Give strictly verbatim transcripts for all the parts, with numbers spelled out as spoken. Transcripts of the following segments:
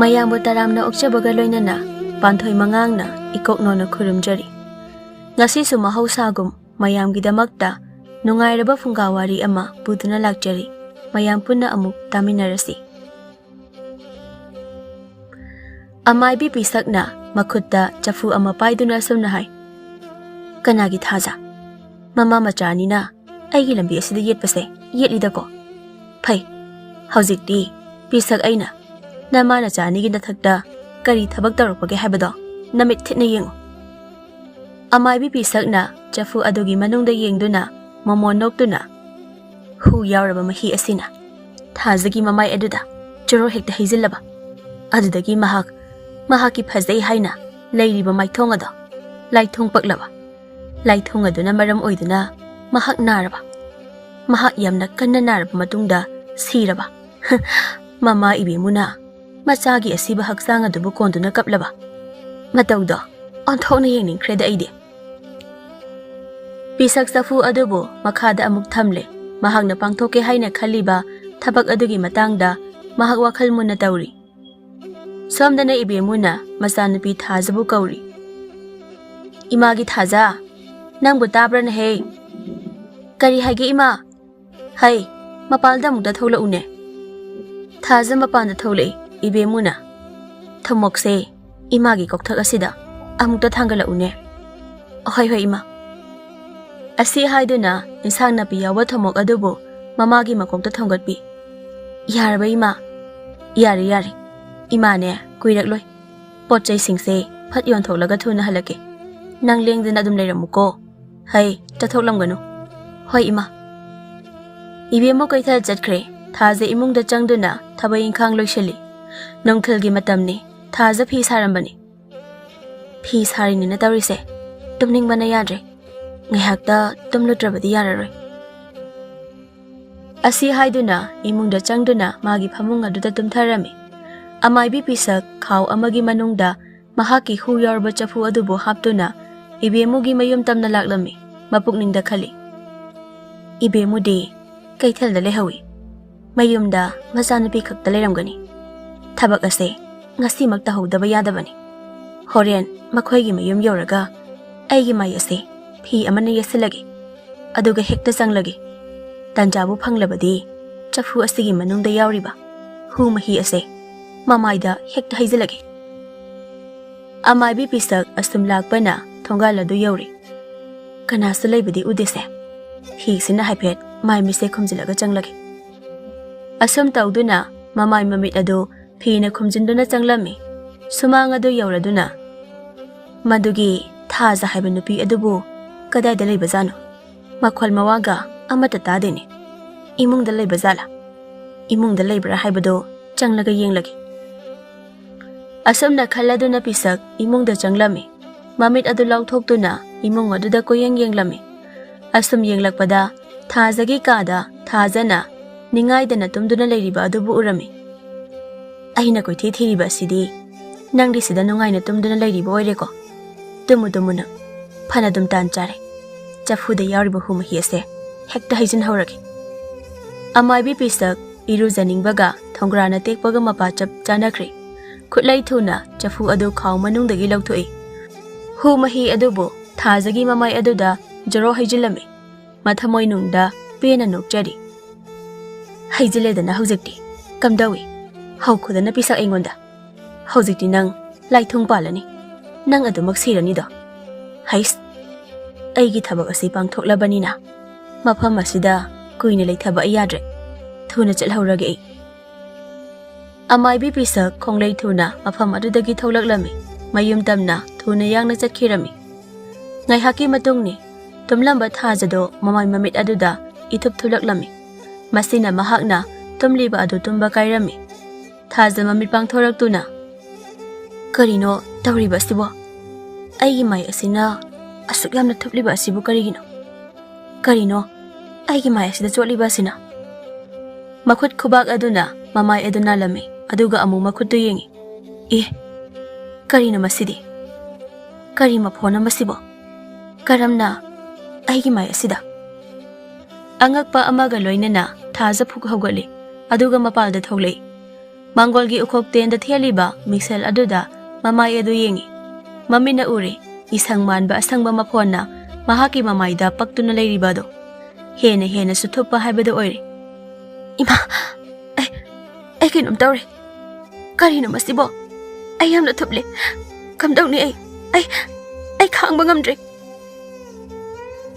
ꯃꯌꯥꯝꯕꯨ ꯇꯔꯥꯝꯅ ꯑꯣꯛꯆꯕꯒ ꯂꯣꯏꯅꯅ ꯄꯥꯟꯊꯣꯏ ꯃꯉꯥꯡꯅ ꯏꯀꯣꯛꯅꯣꯅ ꯈꯨꯔꯨꯝꯖꯔꯤ꯫ ꯉꯁꯤꯁꯨ ꯃꯍꯧꯁꯥꯒꯨꯝ ꯃꯌꯥꯝꯒꯤꯗꯃꯛꯇ ꯅꯨꯡꯉꯥꯏꯔꯕ ꯐꯨꯡꯒꯥ ꯋꯥꯔꯤ ꯑꯃ ꯄꯨꯗꯨꯅ ꯂꯥꯛꯆꯔꯤ꯫ ꯃꯌꯥꯝ ꯄꯨꯟꯅ ꯑꯃꯨꯛ ꯇꯥꯃꯤꯟꯅꯔꯁꯤ꯫ ꯑꯃꯥꯏꯕꯤ ꯄꯤꯁꯛꯅ ꯃꯈꯨꯠꯇ ꯆꯐꯨ ꯑꯃ ꯄꯥꯏꯗꯨꯅ ꯑꯁꯨꯝꯅ ꯍꯥꯏ, "ꯀꯅꯥꯒꯤ ꯊꯥꯖ? ꯃꯃꯥ ꯃꯆꯥꯅꯤꯅ ꯑꯩꯒꯤ ꯂꯝꯕꯤ ꯑꯁꯤꯗ ꯌꯦꯠꯄꯁꯦ ꯌꯦꯠꯂꯤꯗꯀꯣ꯫ ꯐꯩ, ꯍꯧꯖꯤꯛꯇꯤ ꯄꯤꯁꯛ ꯑꯩꯅ ꯅꯃꯥ ꯅꯆꯥ ꯑꯅꯤꯒꯤ ꯅꯊꯛꯇ ꯀꯔꯤ ꯊꯕꯛ ꯇꯧꯔꯛꯄꯒꯦ ꯍꯥꯏꯕꯗꯣ ꯅꯃꯤꯠ ꯊꯤꯠꯅ ꯌꯦꯡꯉꯨ꯫" ꯑꯃꯥꯏꯕꯤ ꯄꯤꯁꯛꯅ ꯆꯐꯨ ꯑꯗꯨꯒꯤ ꯃꯅꯨꯡꯗ ꯌꯦꯡꯗꯨꯅ ꯃꯃꯣꯟ ꯅꯣꯛꯇꯨꯅ, "ꯍꯨ ꯌꯥꯎꯔꯕ ꯃꯍꯤ ꯑꯁꯤꯅ ꯊꯥꯖꯒꯤ ꯃꯃꯥꯏ ꯑꯗꯨꯗ ꯆꯣꯔꯣ ꯍꯦꯛꯇ ꯍꯩꯖꯤꯜꯂꯕ꯫ ꯑꯗꯨꯗꯒꯤ ꯃꯍꯥꯛ ꯃꯍꯥꯛꯀꯤ ꯐꯖꯩ ꯍꯥꯏꯅ ꯂꯩꯔꯤꯕ ꯃꯥꯏꯊꯣꯡ ꯑꯗꯣ ꯂꯥꯏꯊꯣꯡ ꯄꯛꯂꯕ꯫ ꯂꯥꯏꯊꯣꯡ ꯑꯗꯨꯅ ꯃꯔꯝ ꯑꯣꯏꯗꯨꯅ ꯃꯍꯥꯛ ꯅꯥꯔꯕ꯫ ꯃꯍꯥꯛ ꯌꯥꯝꯅ ꯀꯟꯅ ꯅꯥꯔꯕ ꯃꯇꯨꯡꯗ ꯁꯤꯔꯕ꯫ ꯃꯃꯥ ꯏꯕꯦꯝꯃꯨꯅ ꯃꯆꯥꯒꯤ ꯑꯁꯤꯕ ꯍꯛꯆꯥꯡ ꯑꯗꯨꯕꯨ ꯀꯣꯟꯗꯨꯅ ꯀꯞꯂꯕ꯫ ꯃꯇꯧꯗꯣ ꯑꯣꯟꯊꯣꯛꯅ ꯌꯦꯡꯅꯤꯡꯈ꯭ꯔꯦꯗ ꯑꯩꯗꯤ꯫" ꯄꯤꯁꯛ ꯆꯐꯨ ꯑꯗꯨꯕꯨ ꯃꯈꯥꯗ ꯑꯃꯨꯛ ꯊꯝꯂꯦ꯫ ꯃꯍꯥꯛꯅ ꯄꯥꯡꯊꯣꯛꯀꯦ ꯍꯥꯏꯅ ꯈꯜꯂꯤꯕ ꯊꯕꯛ ꯑꯗꯨꯒꯤ ꯃꯇꯥꯡꯗ ꯃꯍꯥꯛ ꯋꯥꯈꯜ ꯃꯨꯟꯅ ꯇꯧꯔꯤ꯫ ꯁꯣꯝꯗꯅ ꯏꯕꯦꯝꯃꯨꯅ ꯃꯆꯥꯅꯨꯄꯤ ꯊꯥꯖꯕꯨ ꯀꯧꯔꯤ꯫ "ꯏꯃꯥꯒꯤ ꯊꯥꯖ, ꯅꯪꯕꯨ ꯇꯥꯕ꯭ꯔꯅꯦꯍꯦ?" "ꯀꯔꯤ ꯍꯥꯏꯒꯦ ꯏꯃꯥ?" "ꯍꯩ, ꯃꯄꯥꯟꯗ ꯑꯃꯨꯛꯇ ꯊꯣꯛꯂꯛꯎꯅꯦ꯫" ꯊꯥꯖ ꯃꯄꯥꯟꯗ ꯊꯣꯛꯂꯛꯏ꯫ ꯏꯕꯦꯝꯃꯨꯅ, "ꯊꯨꯝꯃꯣꯛꯁꯦ ꯏꯃꯥꯒꯤ ꯀꯣꯛꯊꯛ ꯑꯁꯤꯗ ꯑꯃꯨꯛꯇ ꯊꯥꯡꯒꯠꯂꯛꯎꯅꯦ꯫" "ꯍꯣꯏ, ꯍꯣꯏ, ꯏꯃꯥ꯫" ꯑꯁꯤ ꯍꯥꯏꯗꯨꯅ ꯏꯟꯁꯥꯡ ꯅꯥꯄꯤ ꯌꯥꯎꯕ ꯊꯨꯝꯃꯣꯛ ꯑꯗꯨꯕꯨ ꯃꯃꯥꯒꯤ ꯃꯀꯣꯛꯇ ꯊꯣꯡꯒꯠꯄꯤ꯫ "ꯌꯥꯔꯕ, ꯏꯃꯥ?" "ꯌꯥꯔꯦ, ꯌꯥꯔꯦ꯫ ꯏꯃꯥꯅꯦ, ꯀꯨꯏꯔꯛꯂꯣꯏ꯫ ꯄꯣꯠ ꯆꯩꯁꯤꯡꯁꯦ ꯐꯠ ꯌꯣꯟꯊꯣꯛꯂꯒ ꯊꯨꯅ ꯍꯜꯂꯛꯀꯦ꯫ ꯅꯪ ꯂꯦꯡꯗꯅ ꯑꯗꯨꯝ ꯂꯩꯔꯝꯃꯨꯀꯣ꯫ ꯍꯩ, ꯆꯠꯊꯣꯛꯂꯝꯒꯅꯨ꯫" "ꯍꯣꯏ, ꯏꯃꯥ꯫" ꯏꯕꯦꯝꯃꯨ ꯀꯩꯊꯦꯜ ꯆꯠꯈ꯭ꯔꯦ꯫ ꯊꯥꯖ ꯏꯃꯨꯡꯗ ꯆꯪꯗꯨꯅ ꯊꯕꯛ ꯏꯪꯈꯥꯡ ꯂꯣꯏꯁꯤꯜꯂꯤ꯫ ꯅꯨꯡꯊꯤꯜꯒꯤ ꯃꯇꯝꯅꯤ꯫ ꯊꯥꯖ ꯐꯤ ꯁꯥꯔꯝꯕꯅꯤ꯫ "ꯐꯤ ꯁꯥꯔꯤꯅꯤꯅ ꯇꯧꯔꯤꯁꯦ꯫ ꯇꯨꯝꯅꯤꯡꯕꯅ ꯌꯥꯗ꯭ꯔꯦ꯫ ꯉꯥꯏꯍꯥꯛꯇ ꯇꯨꯝꯂꯨꯗ꯭ꯔꯕꯗꯤ ꯌꯥꯔꯔꯣꯏ꯫" ꯑꯁꯤ ꯍꯥꯏꯗꯨꯅ ꯏꯃꯨꯡꯗ ꯆꯪꯗꯨꯅ ꯃꯥꯒꯤ ꯐꯃꯨꯡ ꯑꯗꯨꯗ ꯇꯨꯝꯊꯔꯝꯃꯤ꯫ ꯑꯃꯥꯏꯕꯤ ꯄꯤꯁꯛ ꯈꯥꯎ ꯑꯃꯒꯤ ꯃꯅꯨꯡꯗ ꯃꯍꯥꯛꯀꯤ ꯍꯨ ꯌꯥꯎꯔꯕ ꯆꯐꯨ ꯑꯗꯨꯕꯨ ꯍꯥꯞꯇꯨꯅ ꯏꯕꯦꯝꯃꯨꯒꯤ ꯃꯌꯨꯝ ꯇꯝꯅ ꯂꯥꯛꯂꯝꯃꯤ꯫ ꯃꯄꯨꯛꯅꯤꯡꯗ ꯈꯜꯂꯤ, "ꯏꯕꯦꯝꯃꯨꯗꯤ ꯀꯩꯊꯦꯜꯗ ꯂꯩꯍꯧꯏ꯫ ꯃꯌꯨꯝꯗ ꯃꯆꯥꯅꯨꯄꯤ ꯈꯛꯇ ꯂꯩꯔꯝꯒꯅꯤ꯫ ꯊꯕꯛ ꯑꯁꯦ ꯉꯁꯤꯃꯛ ꯇꯧꯍꯧꯗꯕ ꯌꯥꯗꯕꯅꯤ꯫ ꯍꯣꯔꯦꯟ ꯃꯈꯣꯏꯒꯤ ꯃꯌꯨꯝ ꯌꯧꯔꯒ ꯑꯩꯒꯤ ꯃꯥꯏ ꯑꯁꯦ ꯐꯤ ꯑꯃꯅ ꯌꯦꯠꯁꯤꯜꯂꯒꯦ, ꯑꯗꯨꯒ ꯍꯦꯛꯇ ꯆꯪꯂꯒꯦ꯫ ꯇꯟꯖꯥꯕꯨ ꯐꯪꯂꯕꯗꯤ ꯆꯐꯨ ꯑꯁꯤꯒꯤ ꯃꯅꯨꯡꯗ ꯌꯥꯎꯔꯤꯕ ꯍꯨ ꯃꯍꯤ ꯑꯁꯦ ꯃꯃꯥꯏꯗ ꯍꯦꯛꯇ ꯍꯩꯖꯤꯜꯂꯒꯦ꯫ ꯑꯃꯥꯏꯕꯤ ꯄꯤꯁꯛ ꯑꯁꯨꯝ ꯂꯥꯛꯄꯅ ꯊꯣꯡꯒꯥꯜ ꯑꯗꯨ ꯌꯧꯔꯦ꯫ ꯀꯅꯥꯁꯨ ꯂꯩꯕꯗꯤ ꯎꯗꯦꯁꯦ꯫ ꯐꯤꯁꯤꯅ ꯍꯥꯏꯐꯦꯠ ꯃꯥꯏ ꯃꯤꯠꯁꯦ ꯈꯨꯝꯖꯤꯜꯂꯒ ꯆꯪꯂꯒꯦ꯫ ꯑꯁꯨꯝ ꯇꯧꯗꯨꯅ ꯃꯃꯥꯏ ꯃꯃꯤꯠ ꯑꯗꯨ ꯐꯤꯅ ꯈꯨꯝꯖꯤꯟꯗꯨꯅ ꯆꯪꯂꯝꯃꯤ꯫ ꯁꯨꯃꯥꯡ ꯑꯗꯨ ꯌꯧꯔꯗꯨꯅ, "ꯃꯗꯨꯒꯤ ꯊꯥꯖ ꯍꯥꯏꯕ ꯅꯨꯄꯤ ꯑꯗꯨꯕꯨ ꯀꯗꯥꯏꯗ ꯂꯩꯕꯖꯥꯠꯅꯣ? ꯃꯈꯣꯜ ꯃꯋꯥꯒ ꯑꯃꯠꯇ ꯇꯥꯗꯦꯅꯦ꯫ ꯏꯃꯨꯡꯗ ꯂꯩꯕ ꯖꯥꯠꯂꯥ? ꯏꯃꯨꯡꯗ ꯂꯩꯕ꯭ꯔꯥ ꯍꯥꯏꯕꯗꯣ ꯆꯪꯂꯒ ꯌꯦꯡꯂꯒꯦ꯫" ꯑꯁꯨꯝꯅ ꯈꯜꯂꯗꯨꯅ ꯄꯤꯁꯛ ꯏꯃꯨꯡꯗ ꯆꯪꯂꯝꯃꯤ꯫ ꯃꯃꯤꯠ ꯑꯗꯨ ꯂꯥꯎꯊꯣꯛꯇꯨꯅ ꯏꯃꯨꯡ ꯑꯗꯨꯗ ꯀꯣꯏꯌꯦꯡ ꯌꯦꯡꯂꯝꯃꯤ꯫ ꯑꯁꯨꯝ ꯌꯦꯡꯂꯛꯄꯗ ꯊꯥꯖꯒꯤ ꯀꯥꯗ ꯊꯥꯖꯅ ꯅꯤꯡꯉꯥꯏꯗꯅ ꯇꯨꯝꯗꯨꯅ ꯂꯩꯔꯤꯕ ꯑꯗꯨꯕꯨ ꯎꯔꯝꯃꯤ꯫ "ꯑꯩꯅ ꯀꯣꯏꯊꯤ ꯊꯤꯔꯤꯕ ꯑꯁꯤꯗꯤ ꯅꯪꯗꯤ ꯁꯤꯗ ꯅꯨꯡꯉꯥꯏꯅ ꯇꯨꯝꯗꯨꯅ ꯂꯩꯔꯤꯕ ꯑꯣꯏꯔꯦꯀꯣ꯫ ꯇꯨꯝꯃꯨ, ꯇꯨꯝꯃꯨ ꯅꯪ꯫ ꯐꯅꯗꯨꯝ ꯇꯥꯟ ꯆꯥꯔꯦ꯫ ꯆꯐꯨꯗ ꯌꯥꯎꯔꯤꯕ ꯍꯨ ꯃꯍꯤ ꯑꯁꯦ ꯍꯦꯛꯇ ꯍꯩꯖꯤꯟꯍꯧꯔꯒꯦ꯫" ꯑꯃꯥꯏꯕꯤ ꯄꯤꯁꯛ ꯏꯔꯨꯖꯅꯤꯡꯕꯒ ꯊꯣꯡꯒ꯭ꯔꯥꯅ ꯇꯦꯛꯄꯒ ꯃꯄꯥ ꯆꯞ ꯆꯥꯅꯈ꯭ꯔꯦ꯫ ꯈꯨꯠꯂꯩ ꯊꯨꯅ ꯆꯐꯨ ꯑꯗꯨ ꯈꯥꯎ ꯃꯅꯨꯡꯗꯒꯤ ꯂꯧꯊꯣꯛꯏ꯫ ꯍꯨ ꯃꯍꯤ ꯑꯗꯨꯕꯨ ꯊꯥꯖꯒꯤ ꯃꯃꯥꯏ ꯑꯗꯨꯗ ꯖꯣꯔꯣ ꯍꯩꯖꯤꯜꯂꯝꯃꯤ꯫ ꯃꯊꯃꯣꯏꯅꯨꯡꯗ ꯄꯦꯟꯅ ꯅꯣꯛꯆꯔꯤ꯫ "ꯍꯩꯖꯤꯜꯂꯦꯗꯅ ꯍꯧꯖꯤꯛꯇꯤ꯫ ꯀꯝꯗꯧꯏ? ꯍꯧꯈꯣꯗꯅ ꯄꯤꯁꯛ ꯑꯩꯉꯣꯟꯗ꯫ ꯍꯧꯖꯤꯛꯇꯤ ꯅꯪ ꯂꯥꯏꯊꯨꯡ ꯄꯥꯜꯂꯅꯤ꯫ ꯅꯪ ꯑꯗꯨꯃꯛ ꯁꯤꯔꯅꯤꯗꯣ꯫ ꯍꯩꯁ, ꯑꯩꯒꯤ ꯊꯕꯛ ꯑꯁꯤ ꯄꯥꯡꯊꯣꯛꯂꯕꯅꯤꯅ ꯃꯐꯝ ꯑꯁꯤꯗ ꯀꯨꯏꯅ ꯂꯩꯊꯕ ꯑꯩ ꯌꯥꯗ꯭ꯔꯦ꯫ ꯊꯨꯅ ꯆꯠꯍꯧꯔꯒꯦ ꯑꯩ꯫" ꯑꯃꯥꯏꯕꯤ ꯄꯤꯁꯛ ꯈꯣꯡꯂꯩ ꯊꯨꯅ ꯃꯐꯝ ꯑꯗꯨꯗꯒꯤ ꯊꯣꯛꯂꯛꯂꯝꯃꯤ꯫ ꯃꯌꯨꯝ ꯇꯝꯅ ꯊꯨꯅ ꯌꯥꯡꯅ ꯆꯠꯈꯤꯔꯝꯃꯤ꯫ ꯉꯥꯏꯍꯥꯛꯀꯤ ꯃꯇꯨꯡꯅꯤ꯫ ꯇꯨꯝꯂꯝꯕ ꯊꯥꯖꯗꯣ ꯃꯃꯥꯏ ꯃꯃꯤꯠ ꯑꯗꯨꯗ ꯏꯊꯨꯞ ꯊꯨꯞꯂꯛꯂꯝꯃꯤ꯫ ꯃꯁꯤꯅ ꯃꯍꯥꯛꯅ ꯇꯨꯝꯂꯤꯕ ꯑꯗꯨ ꯇꯨꯝꯕ ꯀꯥꯏꯔꯝꯃꯤ꯫ ꯊꯥꯖ ꯃꯃꯤꯠ ꯄꯥꯡꯊꯣꯔꯛꯇꯨꯅ, "ꯀꯔꯤꯅꯣ ꯇꯧꯔꯤꯕ ꯑꯁꯤꯕꯣ? ꯑꯩꯒꯤ ꯃꯥꯏ ꯑꯁꯤꯅ ꯑꯁꯨꯛ ꯌꯥꯝꯅ ꯊꯨꯞꯂꯤꯕ ꯑꯁꯤꯕꯨ ꯀꯔꯤꯒꯤꯅꯣ? ꯀꯔꯤꯅꯣ ꯑꯩꯒꯤ ꯃꯥꯏ ꯑꯁꯤꯗ ꯆꯣꯠꯂꯤꯕ ꯑꯁꯤꯅ?" ꯃꯈꯨꯠ ꯈꯨꯕꯥꯛ ꯑꯗꯨꯅ ꯃꯃꯥꯏ ꯑꯗꯨ ꯅꯥꯜꯂꯝꯃꯤ, ꯑꯗꯨꯒ ꯑꯃꯨꯛ ꯃꯈꯨꯠꯇꯨ ꯌꯦꯡꯉꯤ꯫ "ꯑꯦ, ꯀꯔꯤꯅꯣ ꯃꯁꯤꯗꯤ? ꯀꯔꯤ ꯃꯐꯣꯟꯅꯣ ꯃꯁꯤꯕꯣ? ꯀꯔꯝꯅ ꯑꯩꯒꯤ ꯃꯥꯏ ꯑꯁꯤꯗ?" ꯑꯉꯛꯄ ꯑꯃꯒ ꯂꯣꯏꯅꯅ ꯊꯥꯖ ꯐꯨꯛ ꯍꯧꯒꯠꯂꯤ, ꯑꯗꯨꯒ ꯃꯄꯥꯜꯗ ꯊꯣꯛꯂꯛꯏ꯫ ꯃꯥꯡꯒꯣꯜꯒꯤ ꯎꯈꯣꯛ ꯇꯦꯟꯗ ꯊꯦꯜꯂꯤꯕ ꯃꯤꯡꯁꯦꯜ ꯑꯗꯨꯗ ꯃꯃꯥꯏ ꯑꯗꯨ ꯌꯦꯡꯏ꯫ ꯃꯃꯤꯠꯅ ꯎꯔꯦ, ꯏꯁꯪ ꯃꯥꯟꯕ ꯑꯁꯪꯕ ꯃꯐꯣꯟꯅ ꯃꯍꯥꯛꯀꯤ ꯃꯃꯥꯏꯗ ꯄꯛꯇꯨꯅ ꯂꯩꯔꯤꯕ ꯑꯗꯨ꯫ ꯍꯦꯟꯅ ꯍꯦꯟꯅꯁꯨ ꯊꯨꯞꯄ ꯍꯥꯏꯕꯗꯨ ꯑꯣꯏꯔꯦ꯫ "ꯏꯃꯥ, ꯑꯩ, ꯑꯩ ꯀꯩꯅꯣꯝ ꯇꯧꯔꯦ꯫ ꯀꯔꯤꯅꯣ ꯃꯁꯤꯕꯣ? ꯑꯩ ꯌꯥꯝꯅ ꯊꯨꯞꯂꯦ꯫ ꯀꯝꯗꯧꯅꯤ ꯑꯩ? ꯑꯩ, ꯑꯩ ꯈꯥꯡꯕ ꯉꯝꯗ꯭ꯔꯦ!"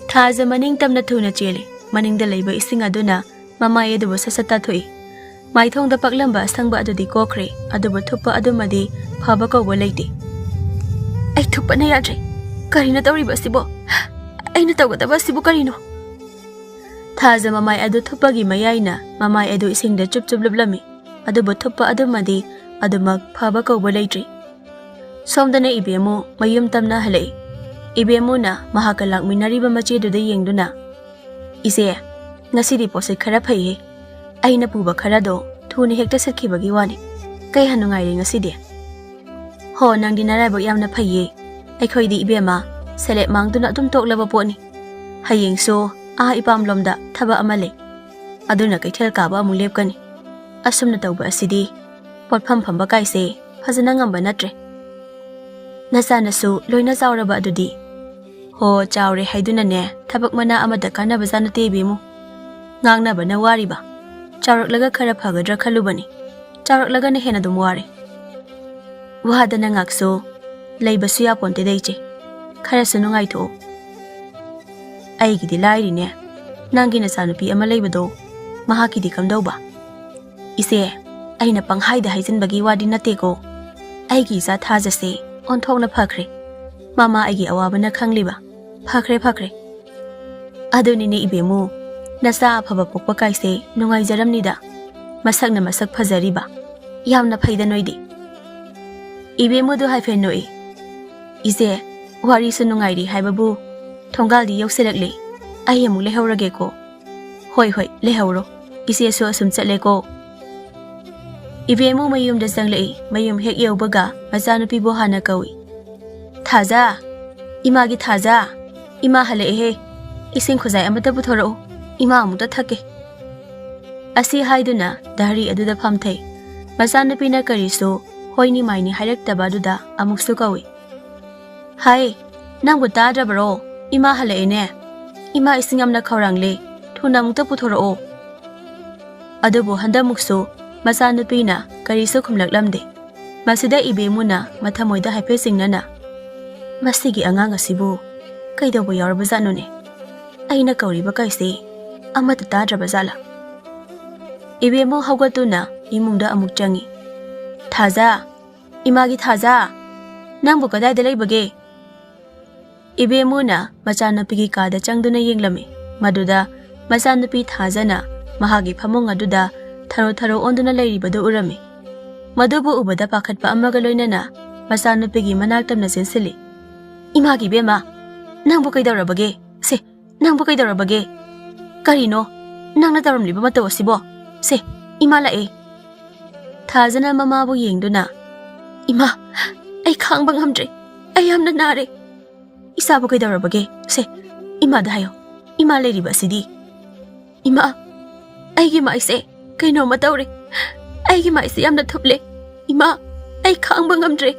ꯊꯥꯖ ꯃꯅꯤꯡ ꯇꯝꯅ ꯊꯨꯅ ꯆꯦꯜꯂꯤ꯫ ꯃꯅꯤꯡꯗ ꯂꯩꯕ ꯏꯁꯤꯡ ꯑꯗꯨꯅ ꯃꯃꯥꯏ ꯑꯗꯨꯕꯨ ꯁꯠ ꯁꯠ ꯇꯥꯊꯣꯛꯏ꯫ ꯃꯥꯏꯊꯣꯡꯗ ꯄꯛꯂꯝꯕ ꯑꯁꯪꯕ ꯑꯗꯨꯗꯤ ꯀꯣꯛꯈ꯭ꯔꯦ, ꯑꯗꯨꯕꯨ ꯊꯨꯞꯄ ꯑꯗꯨꯃꯗꯤ ꯐꯕ ꯀꯧꯕ ꯂꯩꯇꯦ꯫ "ꯑꯩ ꯊꯨꯞꯄꯅ ꯌꯥꯗ꯭ꯔꯦ꯫ ꯀꯔꯤꯅꯣ ꯇꯧꯔꯤꯕ ꯑꯁꯤꯕꯣ? ꯑꯩꯅ ꯇꯧꯒꯗꯕ ꯑꯁꯤꯕꯨ ꯀꯔꯤꯅꯣ?" ꯊꯥꯖ ꯃꯃꯥꯏ ꯑꯗꯨ ꯊꯨꯞꯄꯒꯤ ꯃꯌꯥꯏꯅ ꯃꯃꯥꯏ ꯑꯗꯨ ꯏꯁꯤꯡꯗ ꯆꯨꯞ ꯆꯨꯞ ꯂꯨꯞꯂꯝꯃꯤ, ꯑꯗꯨꯕꯨ ꯊꯨꯞꯄ ꯑꯗꯨꯃꯗꯤ ꯑꯗꯨꯃꯛ ꯐꯕ ꯀꯧꯕ ꯂꯩꯇ꯭ꯔꯤ꯫ ꯁꯣꯝꯗꯅ ꯏꯕꯦꯝꯃꯨ ꯃꯌꯨꯝ ꯇꯝꯅ ꯍꯜꯂꯛꯏ꯫ ꯏꯕꯦꯝꯃꯨꯅ ꯃꯍꯥꯛꯀ ꯂꯥꯛꯃꯤꯟꯅꯔꯤꯕ ꯃꯆꯦꯗꯨꯗ ꯌꯦꯡꯗꯨꯅ, "ꯏꯆꯦ, ꯉꯁꯤꯗꯤ ꯄꯣꯠꯁꯤꯠ ꯈꯔ ꯐꯩꯍꯦ꯫ ꯑꯩꯅ ꯄꯨꯕ ꯈꯔꯗꯣ ꯊꯨꯅ ꯍꯦꯛꯇ ꯁꯤꯠꯈꯤꯕꯒꯤ ꯋꯥꯅꯤ꯫ ꯀꯌꯥ ꯅꯨꯡꯉꯥꯏꯔꯦ ꯉꯁꯤꯗꯤ!" "ꯍꯣ, ꯅꯪꯗꯤ ꯅꯔꯥꯏꯕꯛ ꯌꯥꯝꯅ ꯐꯩꯌꯦ꯫ ꯑꯩꯈꯣꯏꯗꯤ ꯏꯕꯦꯝꯃ, ꯁꯦꯂꯦꯞ ꯃꯥꯡꯗꯨꯅ ꯑꯗꯨꯝ ꯇꯣꯛꯂꯕ ꯄꯣꯠꯅꯤ꯫ ꯍꯌꯦꯡꯁꯨ ꯑꯥ ꯏꯄꯥꯝꯂꯣꯝꯗ ꯊꯕꯛ ꯑꯃ ꯂꯩ꯫ ꯑꯗꯨꯅ ꯀꯩꯊꯦꯜ ꯀꯥꯕ ꯑꯃꯨꯛ ꯂꯦꯞꯀꯅꯤ꯫ ꯑꯁꯨꯝꯅ ꯇꯧꯕ ꯑꯁꯤꯗꯤ ꯄꯣꯠꯐꯝ ꯐꯝꯕ ꯀꯥꯏꯁꯦ ꯐꯖꯅ ꯉꯝꯕ ꯅꯠꯇ꯭ꯔꯦ꯫ ꯅꯆꯥꯅꯁꯨ ꯂꯣꯏꯅ ꯆꯥꯎꯔꯕ ꯑꯗꯨꯗꯤ?" "ꯍꯣ, ꯆꯥꯎꯔꯦ ꯍꯥꯏꯗꯨꯅꯅꯦ, ꯊꯕꯛ ꯃꯅꯥ ꯑꯃꯗ ꯀꯥꯟꯅꯕꯖꯥꯠ ꯅꯠꯇꯦ ꯏꯕꯦꯝꯃꯨ꯫ ꯉꯥꯡꯅꯕꯅ ꯋꯥꯔꯤꯕ꯫ ꯆꯥꯎꯔꯛꯂꯒ ꯈꯔ ꯐꯒꯗ꯭ꯔꯥ ꯈꯜꯂꯨꯕꯅꯤ꯫ ꯆꯥꯎꯔꯛꯂꯒꯅ ꯍꯦꯟꯅ ꯑꯗꯨꯝ ꯋꯥꯔꯦ꯫ ꯋꯥꯗꯅ ꯉꯥꯛꯁꯨ ꯂꯩꯕꯁꯨ ꯌꯥꯄꯣꯟꯇꯦꯗ ꯏꯆꯦ꯫ ꯈꯔꯁꯨ ꯅꯨꯡꯉꯥꯏꯊꯣꯛꯎ꯫ ꯑꯩꯒꯤꯗꯤ ꯂꯥꯏꯔꯤꯅꯦ꯫ ꯅꯪꯒꯤ ꯅꯆꯥꯅꯨꯄꯤ ꯑꯃ ꯂꯩꯕꯗꯣ, ꯃꯍꯥꯛꯀꯤꯗꯤ ꯀꯝꯗꯧꯕ?" "ꯏꯆꯦ, ꯑꯩꯅ ꯄꯪꯍꯥꯏꯗ ꯍꯥꯏꯖꯤꯟꯕꯒꯤ ꯋꯥꯗꯤ ꯅꯠꯇꯦꯀꯣ꯫ ꯑꯩꯒꯤ ꯏꯆꯥ ꯊꯥꯖꯁꯦ ꯑꯣꯟꯊꯣꯛꯅ ꯐꯈ꯭ꯔꯦ꯫ ꯃꯃꯥ ꯑꯩꯒꯤ ꯑꯋꯥꯕꯅ ꯈꯪꯂꯤꯕ꯫ ꯐꯈ꯭ꯔꯦ, ꯐꯈ꯭ꯔꯦ꯫ ꯑꯗꯨꯅꯤꯅꯦ ꯏꯕꯦꯝꯃꯨ, ꯅꯆꯥ ꯑꯐꯕ ꯄꯣꯛꯄ ꯀꯥꯏꯁꯦ ꯅꯨꯡꯉꯥꯏꯖꯔꯝꯅꯤꯗ꯫ ꯃꯁꯛꯅ ꯃꯁꯛ ꯐꯖꯔꯤꯕ꯫ ꯌꯥꯝꯅ ꯐꯩꯗ ꯅꯣꯏꯗꯤ꯫" ꯏꯕꯦꯝꯃꯨꯗꯨ ꯍꯥꯏꯐꯦꯠ ꯅꯣꯛꯏ꯫ "ꯏꯆꯦ, ꯋꯥꯔꯤꯁꯨ ꯅꯨꯡꯉꯥꯏꯔꯤ ꯍꯥꯏꯕꯕꯨ ꯊꯣꯡꯒꯥꯜꯗꯤ ꯌꯧꯁꯤꯜꯂꯛꯂꯦ꯫ ꯑꯩ ꯑꯃꯨꯛ ꯂꯩꯍꯧꯔꯒꯦꯀꯣ꯫" "ꯍꯣꯏ, ꯍꯣꯏ, ꯂꯩꯍꯧꯔꯣ꯫ ꯏꯆꯦꯁꯨ ꯑꯁꯨꯝ ꯆꯠꯂꯦꯀꯣ꯫" ꯏꯕꯦꯝꯃꯨ ꯃꯌꯨꯝꯗ ꯆꯪꯂꯛꯏ꯫ ꯃꯌꯨꯝ ꯍꯦꯛ ꯌꯧꯕꯒ ꯃꯆꯥꯅꯨꯄꯤꯕꯨ ꯍꯥꯟꯅ ꯀꯧꯏ꯫ "ꯊꯥꯖ! ꯏꯃꯥꯒꯤ ꯊꯥꯖ! ꯏꯃꯥ ꯍꯜꯂꯛꯑꯦꯍꯦ꯫ ꯏꯁꯤꯡ ꯈꯨꯖꯥꯏ ꯑꯃꯠꯇ ꯄꯨꯊꯣꯔꯛꯎ꯫ ꯏꯃꯥ ꯑꯃꯨꯛꯇ ꯊꯛꯀꯦ꯫" ꯑꯁꯤ ꯍꯥꯏꯗꯨꯅ ꯗꯍꯔꯤ ꯑꯗꯨꯗ ꯐꯝꯊꯩ꯫ ꯃꯆꯥꯅꯨꯄꯤꯅ ꯀꯔꯤꯁꯨ ꯍꯣꯏꯅꯤ ꯃꯥꯏꯅꯤ ꯍꯥꯏꯔꯛꯇꯕ ꯑꯗꯨꯗ ꯑꯃꯨꯛꯁꯨ ꯀꯧꯏ꯫ "ꯍꯥꯏ, ꯅꯪꯕꯨ ꯇꯥꯗ꯭ꯔꯕꯔꯣ? ꯏꯃꯥ ꯍꯜꯂꯛꯑꯦꯅꯦ꯫ ꯏꯃꯥ ꯏꯁꯤꯡ ꯌꯥꯝꯅ ꯈꯧꯔꯥꯡꯂꯦ꯫ ꯊꯨꯅ ꯑꯃꯨꯛꯇ ꯄꯨꯊꯣꯔꯛꯑꯣ꯫" ꯑꯗꯨꯕꯨ ꯍꯟꯗꯛꯃꯨꯛꯁꯨ ꯃꯆꯥꯅꯨꯄꯤꯅ ꯀꯔꯤꯁꯨ ꯈꯨꯝꯂꯛꯂꯝꯗꯦ꯫ ꯃꯁꯤꯗ ꯏꯕꯦꯝꯃꯨꯅ ꯃꯊꯃꯣꯏꯗ ꯍꯥꯏꯐꯦꯠ ꯆꯤꯡꯅꯅ, "ꯃꯁꯤꯒꯤ ꯑꯉꯥꯡ ꯑꯁꯤꯕꯨ ꯀꯩꯗꯧꯕ ꯌꯥꯎꯔꯕꯖꯥꯠꯅꯣꯅꯦ? ꯑꯩꯅ ꯀꯧꯔꯤꯕ ꯀꯥꯏꯁꯦ ꯑꯃꯠꯇ ꯇꯥꯗ꯭ꯔꯕ ꯖꯥꯠꯂꯥ?" ꯏꯕꯦꯝꯃꯨ ꯍꯧꯒꯠꯇꯨꯅ ꯏꯃꯨꯡꯗ ꯑꯃꯨꯛ ꯆꯪꯉꯤ꯫ "ꯊꯥꯖ, ꯏꯃꯥꯒꯤ ꯊꯥꯖ, ꯅꯪꯕꯨ ꯀꯗꯥꯏꯗ ꯂꯩꯕꯒꯦ?" ꯏꯕꯦꯝꯃꯨꯅ ꯃꯆꯥꯅꯨꯄꯤꯒꯤ ꯀꯥꯗ ꯆꯪꯗꯨꯅ ꯌꯦꯡꯂꯝꯃꯤ꯫ ꯃꯗꯨꯗ ꯃꯆꯥꯅꯨꯄꯤ ꯊꯥꯖꯅ ꯃꯍꯥꯛꯀꯤ ꯐꯃꯨꯡ ꯑꯗꯨꯗ ꯊꯔꯣ ꯊꯔꯣ ꯑꯣꯟꯗꯨꯅ ꯂꯩꯔꯤꯕꯗꯨ ꯎꯔꯝꯃꯤ꯫ ꯃꯗꯨꯕꯨ ꯎꯕꯗ ꯄꯥꯈꯠꯄ ꯑꯃꯒ ꯂꯣꯏꯅꯅ ꯃꯆꯥꯅꯨꯄꯤꯒꯤ ꯃꯅꯥꯛ ꯇꯝꯅ ꯆꯦꯟꯁꯤꯜꯂꯤ꯫ "ꯏꯃꯥꯒꯤ ꯏꯕꯦꯝꯃ, ꯅꯪꯕꯨ ꯀꯩꯗꯧꯔꯕꯒꯦ? ꯁꯦ, ꯅꯪꯕꯨ ꯀꯩꯗꯧꯔꯕꯒꯦ? ꯀꯔꯤꯅꯣ ꯅꯪꯅ ꯇꯧꯔꯝꯂꯤꯕ ꯃꯇꯧ ꯑꯁꯤꯕꯣ? ꯁꯦ, ꯏꯃꯥ ꯂꯥꯛꯑꯦ꯫" ꯊꯥꯖꯅ ꯃꯃꯥꯕꯨ ꯌꯦꯡꯗꯨꯅ, "ꯏꯃꯥ, ꯑꯩ ꯈꯥꯡꯕ ꯉꯝꯗ꯭ꯔꯦ꯫ ꯑꯩ ꯌꯥꯝꯅ ꯅꯥꯔꯦ꯫ ꯏꯆꯥꯕꯨ ꯀꯩꯗꯧꯔꯕꯒꯦ? ꯁꯦ, ꯏꯃꯥꯗ ꯍꯥꯏꯌꯣ꯫ ꯏꯃꯥ ꯂꯩꯔꯤꯕ ꯑꯁꯤꯗꯤ꯫ ꯏꯃꯥ, ꯑꯩꯒꯤ ꯃꯥꯏꯁꯦ ꯀꯩꯅꯣꯝꯃ ꯇꯧꯔꯦ꯫ ꯑꯩꯒꯤ ꯃꯥꯏꯁꯦ ꯌꯥꯝꯅ ꯊꯨꯞꯂꯦ꯫ ꯏꯃꯥ, ꯑꯩ ꯈꯥꯡꯕ ꯉꯝꯗ꯭ꯔꯦ꯫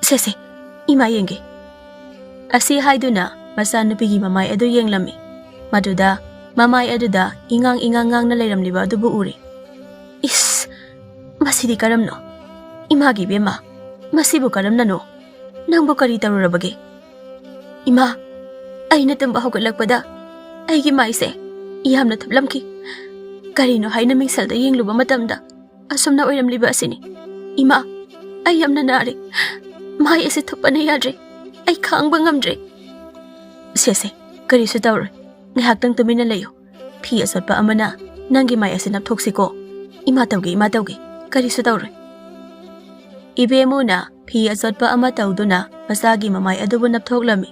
ꯁꯦ, ꯁꯦ, ꯏꯃꯥ ꯌꯦꯡꯒꯦ꯫" ꯑꯁꯤ ꯍꯥꯏꯗꯨꯅ ꯃꯆꯥꯅꯨꯄꯤꯒꯤ ꯃꯃꯥꯏ ꯑꯗꯨ ꯌꯦꯡꯂꯝꯃꯤ꯫ ꯃꯗꯨꯗ ꯃꯃꯥꯏ ꯑꯗꯨꯗ ꯏꯉꯥꯡ ꯏꯉꯥꯡ ꯉꯥꯡꯅ ꯂꯩꯔꯝꯂꯤꯕ ꯑꯗꯨꯕꯨ ꯎꯔꯦ꯫ "ꯏꯁ, ꯃꯁꯤꯗꯤ ꯀꯔꯝꯅꯣ? ꯏꯃꯥꯒꯤ ꯏꯕꯦꯝꯃ, ꯃꯁꯤꯕꯨ ꯀꯔꯝꯅꯅꯣ? ꯅꯪꯕꯨ ꯀꯔꯤ ꯇꯧꯔꯨꯔꯕꯒꯦ?" "ꯏꯃꯥ, ꯑꯩꯅ ꯇꯨꯝꯕ ꯍꯧꯒꯠꯂꯛꯄꯗ ꯑꯩꯒꯤ ꯃꯥꯏꯁꯦ ꯌꯥꯝꯅ ꯊꯨꯞꯂꯝꯈꯤ꯫ ꯀꯔꯤꯅꯣ ꯍꯥꯏꯅ ꯃꯤꯡꯁꯦꯜꯗ ꯌꯦꯡꯂꯨꯕ ꯃꯇꯝꯗ ꯑꯁꯨꯝꯅ ꯑꯣꯏꯔꯝꯂꯤꯕ ꯑꯁꯤꯅꯤ꯫ ꯏꯃꯥ, ꯑꯩ ꯌꯥꯝꯅ ꯅꯥꯔꯦ꯫ ꯃꯥꯏ ꯑꯁꯤ ꯊꯨꯞꯄꯅ ꯌꯥꯗ꯭ꯔꯦ꯫ ꯑꯩ ꯈꯥꯡꯕ ꯉꯝꯗ꯭ꯔꯦ꯫" "ꯁꯦ, ꯁꯦ, ꯀꯔꯤꯁꯨ ꯇꯧꯔꯣꯏ꯫ ꯉꯥꯏꯍꯥꯛꯇꯪ ꯇꯨꯃꯤꯟꯅ ꯂꯩꯌꯨ꯫ ꯐꯤ ꯑꯆꯣꯠꯄ ꯑꯃꯅ ꯅꯪꯒꯤ ꯃꯥꯏ ꯑꯁꯤ ꯅꯞꯊꯣꯛꯁꯤꯀꯣ꯫" "ꯏꯃꯥ ꯇꯧꯒꯦ, ꯏꯃꯥ ꯇꯧꯒꯦ꯫ ꯀꯔꯤꯁꯨ ꯇꯧꯔꯣꯏ꯫" ꯏꯕꯦꯝꯃꯨꯅ ꯐꯤ ꯑꯆꯣꯠꯄ ꯑꯃ ꯇꯧꯗꯨꯅ ꯃꯆꯥꯒꯤ ꯃꯃꯥꯏ ꯑꯗꯨꯕꯨ ꯅꯞꯊꯣꯛꯂꯝꯃꯤ꯫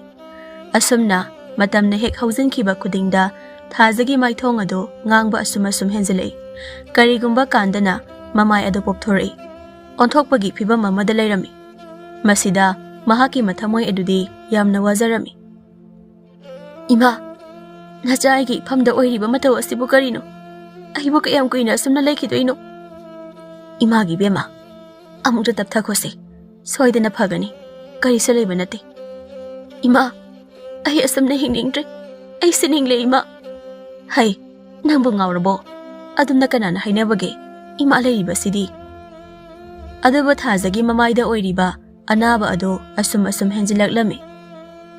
ꯑꯁꯨꯝꯅ ꯃꯇꯝꯅ ꯍꯦꯛ ꯍꯧꯖꯤꯟꯈꯤꯕ ꯈꯨꯗꯤꯡꯗ ꯊꯥꯖꯒꯤ ꯃꯥꯏꯊꯣꯡ ꯑꯗꯨ ꯉꯥꯡꯕ ꯑꯁꯨꯝ ꯑꯁꯨꯝ ꯍꯦꯟꯖꯤꯜꯂꯛꯏ꯫ ꯀꯔꯤꯒꯨꯝꯕ ꯀꯥꯟꯗꯅ ꯃꯃꯥꯏ ꯑꯗꯨ ꯄꯣꯞꯊꯣꯔꯛꯏ꯫ ꯑꯣꯟꯊꯣꯛꯄꯒꯤ ꯐꯤꯕꯝ ꯑꯃꯗ ꯂꯩꯔꯝꯃꯤ꯫ ꯃꯁꯤꯗ ꯃꯍꯥꯛꯀꯤ ꯃꯊꯃꯣꯏ ꯑꯗꯨꯗꯤ ꯌꯥꯝꯅ ꯋꯥꯖꯔꯝꯃꯤ꯫ "ꯏꯃꯥ, ꯅꯆꯥ ꯑꯩꯒꯤ ꯏꯐꯝꯗ ꯑꯣꯏꯔꯤꯕ ꯃꯇꯧ ꯑꯁꯤꯕꯨ ꯀꯔꯤꯅꯣ? ꯑꯩꯕꯨ ꯀꯌꯥꯝ ꯀꯨꯏꯅ ꯑꯁꯨꯝꯅ ꯂꯩꯈꯤꯗꯣꯏꯅꯣ?" "ꯏꯃꯥꯒꯤ ꯏꯕꯦꯝꯃ, ꯑꯃꯨꯛꯇ ꯇꯞꯊꯈꯣꯁꯦ, ꯁꯣꯏꯗꯅ ꯐꯒꯅꯤ, ꯀꯔꯤꯁꯨ ꯂꯩꯕ ꯅꯠꯇꯦ꯫ ꯏꯃꯥ, ꯑꯩ ꯑꯁꯨꯝꯅ ꯍꯤꯡꯅꯤꯡꯗ꯭ꯔꯦ, ꯑꯩ ꯁꯤꯅꯤꯡꯂꯦ ꯏꯃꯥ"꯫ "ꯍꯩ, ꯅꯪꯕꯨ ꯉꯥꯎꯔꯕꯣ? ꯑꯗꯨꯝꯅ ꯀꯅꯥꯅ ꯍꯥꯏꯅꯕꯒꯦ? ꯏꯃꯥ ꯂꯩꯔꯤꯕꯁꯤꯗꯤ"꯫ ꯑꯗꯨꯕꯨ ꯊꯥꯖꯒꯤ ꯃꯃꯥꯏꯗ ꯑꯣꯏꯔꯤꯕ ꯑꯅꯥꯕ ꯑꯗꯨ ꯑꯁꯨꯝ ꯑꯁꯨꯝ ꯍꯦꯟꯖꯤꯜꯂꯛꯂꯝꯃꯤ꯫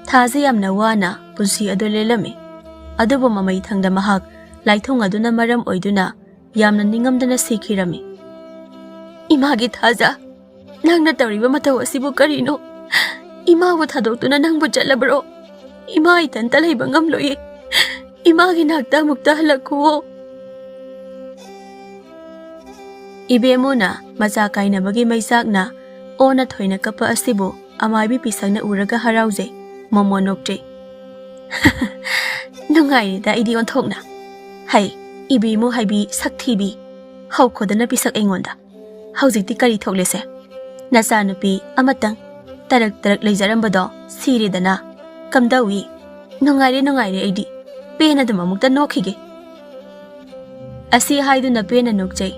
ꯊꯥꯖ ꯌꯥꯝꯅ ꯋꯥꯅ ꯄꯨꯟꯁꯤ ꯑꯗꯨ ꯂꯦꯜꯂꯝꯃꯤ꯫ ꯑꯗꯨꯕꯨ ꯃꯃꯩ ꯊꯪꯗ ꯃꯍꯥꯛ ꯂꯥꯏꯊꯨꯡ ꯑꯗꯨꯅ ꯃꯔꯝ ꯑꯣꯏꯗꯨꯅ ꯌꯥꯝꯅ ꯅꯤꯡꯉꯝꯗꯅ ꯁꯤꯈꯤꯔꯝꯃꯤ꯫ "ꯏꯃꯥꯒꯤ ꯊꯥꯖ, ꯅꯪꯅ ꯇꯧꯔꯤꯕ ꯃꯇꯧ ꯑꯁꯤꯕꯨ ꯀꯔꯤꯅꯣ? ꯏꯃꯥꯕꯨ ꯊꯥꯗꯣꯛꯇꯨꯅ ꯅꯪꯕꯨ ꯆꯠꯂꯕ꯭ꯔꯣ? ꯏꯃꯥ ꯏꯊꯟꯇ ꯂꯩꯕ ꯉꯝꯂꯣꯏꯌꯦ꯫ ꯏꯃꯥꯒꯤ ꯅꯥꯛꯇ ꯑꯃꯨꯛꯇ ꯍꯜꯂꯛꯈꯨꯋꯣ"꯫ ꯏꯕꯦꯝꯃꯨꯅ ꯃꯆꯥ ꯀꯥꯏꯅꯕꯒꯤ ꯃꯩꯆꯥꯛꯅ ꯑꯣꯟꯅ ꯊꯣꯏꯅ ꯀꯞꯄ ꯑꯁꯤꯕꯨ ꯑꯃꯥꯏꯕꯤ ꯄꯤꯁꯛꯅ ꯎꯔꯒ ꯍꯔꯥꯎꯖꯩ꯫ ꯃꯣꯃꯣ ꯅꯣꯛꯆꯩ꯫ "ꯅꯨꯡꯉꯥꯏꯔꯦꯗ ꯑꯩꯗꯤ ꯑꯣꯟꯊꯣꯛꯅ꯫ ꯍꯩ, ꯏꯕꯦꯝꯃꯨ ꯍꯥꯏꯕꯤ ꯁꯛꯊꯤꯕꯤ, ꯍꯧꯈꯣꯗꯅ ꯄꯤꯁꯛ ꯑꯩꯉꯣꯟꯗ꯫ ꯍꯧꯖꯤꯛꯇꯤ ꯀꯔꯤ ꯊꯣꯛꯂꯦꯁꯦ? ꯅꯆꯥꯅꯨꯄꯤ ꯑꯃꯇꯪ ꯇꯔꯛ ꯇꯔꯛ ꯂꯩꯖꯔꯝꯕꯗꯣ ꯁꯤꯔꯦꯗꯅ꯫ ꯀꯝꯗꯧꯏ? ꯅꯨꯡꯉꯥꯏꯔꯦ, ꯅꯨꯡꯉꯥꯏꯔꯦ ꯑꯩꯗꯤ꯫ ꯄꯦꯟ ꯑꯗꯨꯝ ꯑꯃꯨꯛꯇ ꯅꯣꯛꯈꯤꯒꯦ"꯫ ꯑꯁꯤ ꯍꯥꯏꯗꯨꯅ ꯄꯦꯟꯅ ꯅꯣꯛꯆꯩ꯫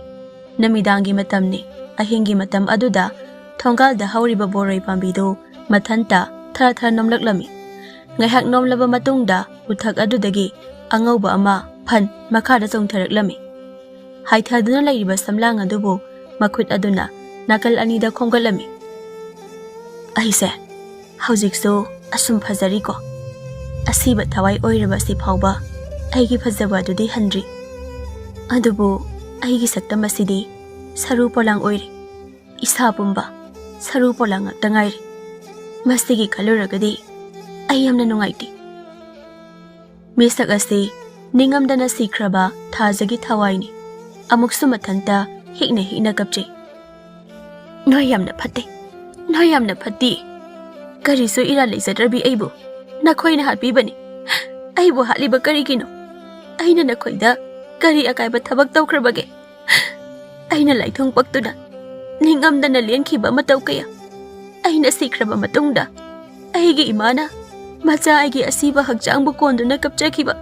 ꯅꯨꯃꯤꯗꯥꯡꯒꯤ ꯃꯇꯝꯅꯤ꯫ ꯑꯍꯤꯡꯒꯤ ꯃꯇꯝ ꯑꯗꯨꯗ ꯊꯣꯡꯒꯥꯜꯗ ꯍꯧꯔꯤꯕ ꯕꯣꯔꯣꯏ ꯄꯥꯝꯕꯤꯗꯨ ꯃꯊꯟꯇ ꯊꯔ ꯊꯔ ꯅꯣꯝꯂꯛꯂꯝꯃꯤ꯫ ꯉꯥꯏꯍꯥꯛ ꯅꯣꯝꯂꯕ ꯃꯇꯨꯡꯗ ꯎꯊꯛ ꯑꯗꯨꯗꯒꯤ ꯑꯉꯧꯕ ꯑꯃ ꯐꯟ ꯃꯈꯥꯗ ꯆꯣꯡꯊꯔꯛꯂꯝꯃꯤ꯫ ꯍꯥꯏꯊꯗꯨꯅ ꯂꯩꯔꯤꯕ ꯁꯝꯂꯥꯡ ꯑꯗꯨꯕꯨ ꯃꯈꯨꯠ ꯑꯗꯨꯅ ꯅꯥꯀꯜ ꯑꯅꯤꯗ ꯈꯣꯝꯒꯠꯂꯝꯃꯤ꯫ "ꯑꯩꯁꯦ ꯍꯧꯖꯤꯛꯁꯨ ꯑꯁꯨꯝ ꯐꯖꯔꯤꯀꯣ꯫ ꯑꯁꯤꯕ ꯊꯋꯥꯏ ꯑꯣꯏꯔꯕꯁꯤ ꯐꯥꯎꯕ ꯑꯩꯒꯤ ꯐꯖꯕ ꯑꯗꯨꯗꯤ ꯍꯟꯗ꯭ꯔꯤ꯫ ꯑꯗꯨꯕꯨ ꯑꯩꯒꯤ ꯁꯛꯇꯝ ꯑꯁꯤꯗꯤ ꯁꯔꯨ ꯄꯣꯂꯥꯡ ꯑꯣꯏꯔꯦ꯫ ꯏꯁꯥ ꯄꯨꯝꯕ ꯁꯔꯨ ꯄꯣꯂꯥꯡ ꯉꯥꯛꯇ ꯉꯥꯏꯔꯦ꯫ ꯃꯁꯤꯒꯤ ꯈꯜꯂꯨꯔꯒꯗꯤ ꯑꯩ ꯌꯥꯝꯅ ꯅꯨꯡꯉꯥꯏꯇꯦ"꯫ ꯃꯤꯁꯛ ꯑꯁꯤ ꯅꯤꯡꯉꯝꯗꯅ ꯁꯤꯈ꯭ꯔꯕ ꯊꯥꯖꯒꯤ ꯊꯋꯥꯏꯅꯤ꯫ ꯑꯃꯨꯛꯁꯨ ꯃꯊꯟꯇ ꯍꯤꯛꯅ ꯍꯤꯛꯅ ꯀꯞꯆꯩ꯫ "ꯅꯣꯏ ꯌꯥꯝꯅ ꯐꯠꯇꯦ, ꯅꯣꯏ ꯌꯥꯝꯅ ꯐꯠꯇꯦ꯫ ꯀꯔꯤꯁꯨ ꯏꯔꯥꯜ ꯂꯩꯖꯗ꯭ꯔꯕꯤ ꯑꯩꯕꯨ ꯅꯈꯣꯏꯅ ꯍꯥꯠꯄꯤꯕꯅꯤ꯫ ꯑꯩꯕꯨ ꯍꯥꯠꯂꯤꯕ ꯀꯔꯤꯒꯤꯅꯣ? ꯑꯩꯅ ꯅꯈꯣꯏꯗ ꯀꯔꯤ ꯑꯀꯥꯏꯕ ꯊꯕꯛ ꯇꯧꯈ꯭ꯔꯕꯒꯦ? ꯑꯩꯅ ꯂꯥꯏꯊꯣꯡ ꯄꯛꯇꯨꯅ ꯅꯤꯡꯉꯝꯗꯅ ꯂꯦꯟꯈꯤꯕ ꯃꯇꯧ ꯀꯌꯥ, ꯑꯩꯅ ꯁꯤꯈ꯭ꯔꯕ ꯃꯇꯨꯡꯗ ꯑꯩꯒꯤ ꯏꯃꯥꯅ ꯃꯆꯥ ꯑꯩꯒꯤ ꯑꯁꯤꯕ ꯍꯛꯆꯥꯡꯕꯨ ꯀꯣꯟꯗꯨꯅ ꯀꯞꯆꯈꯤꯕ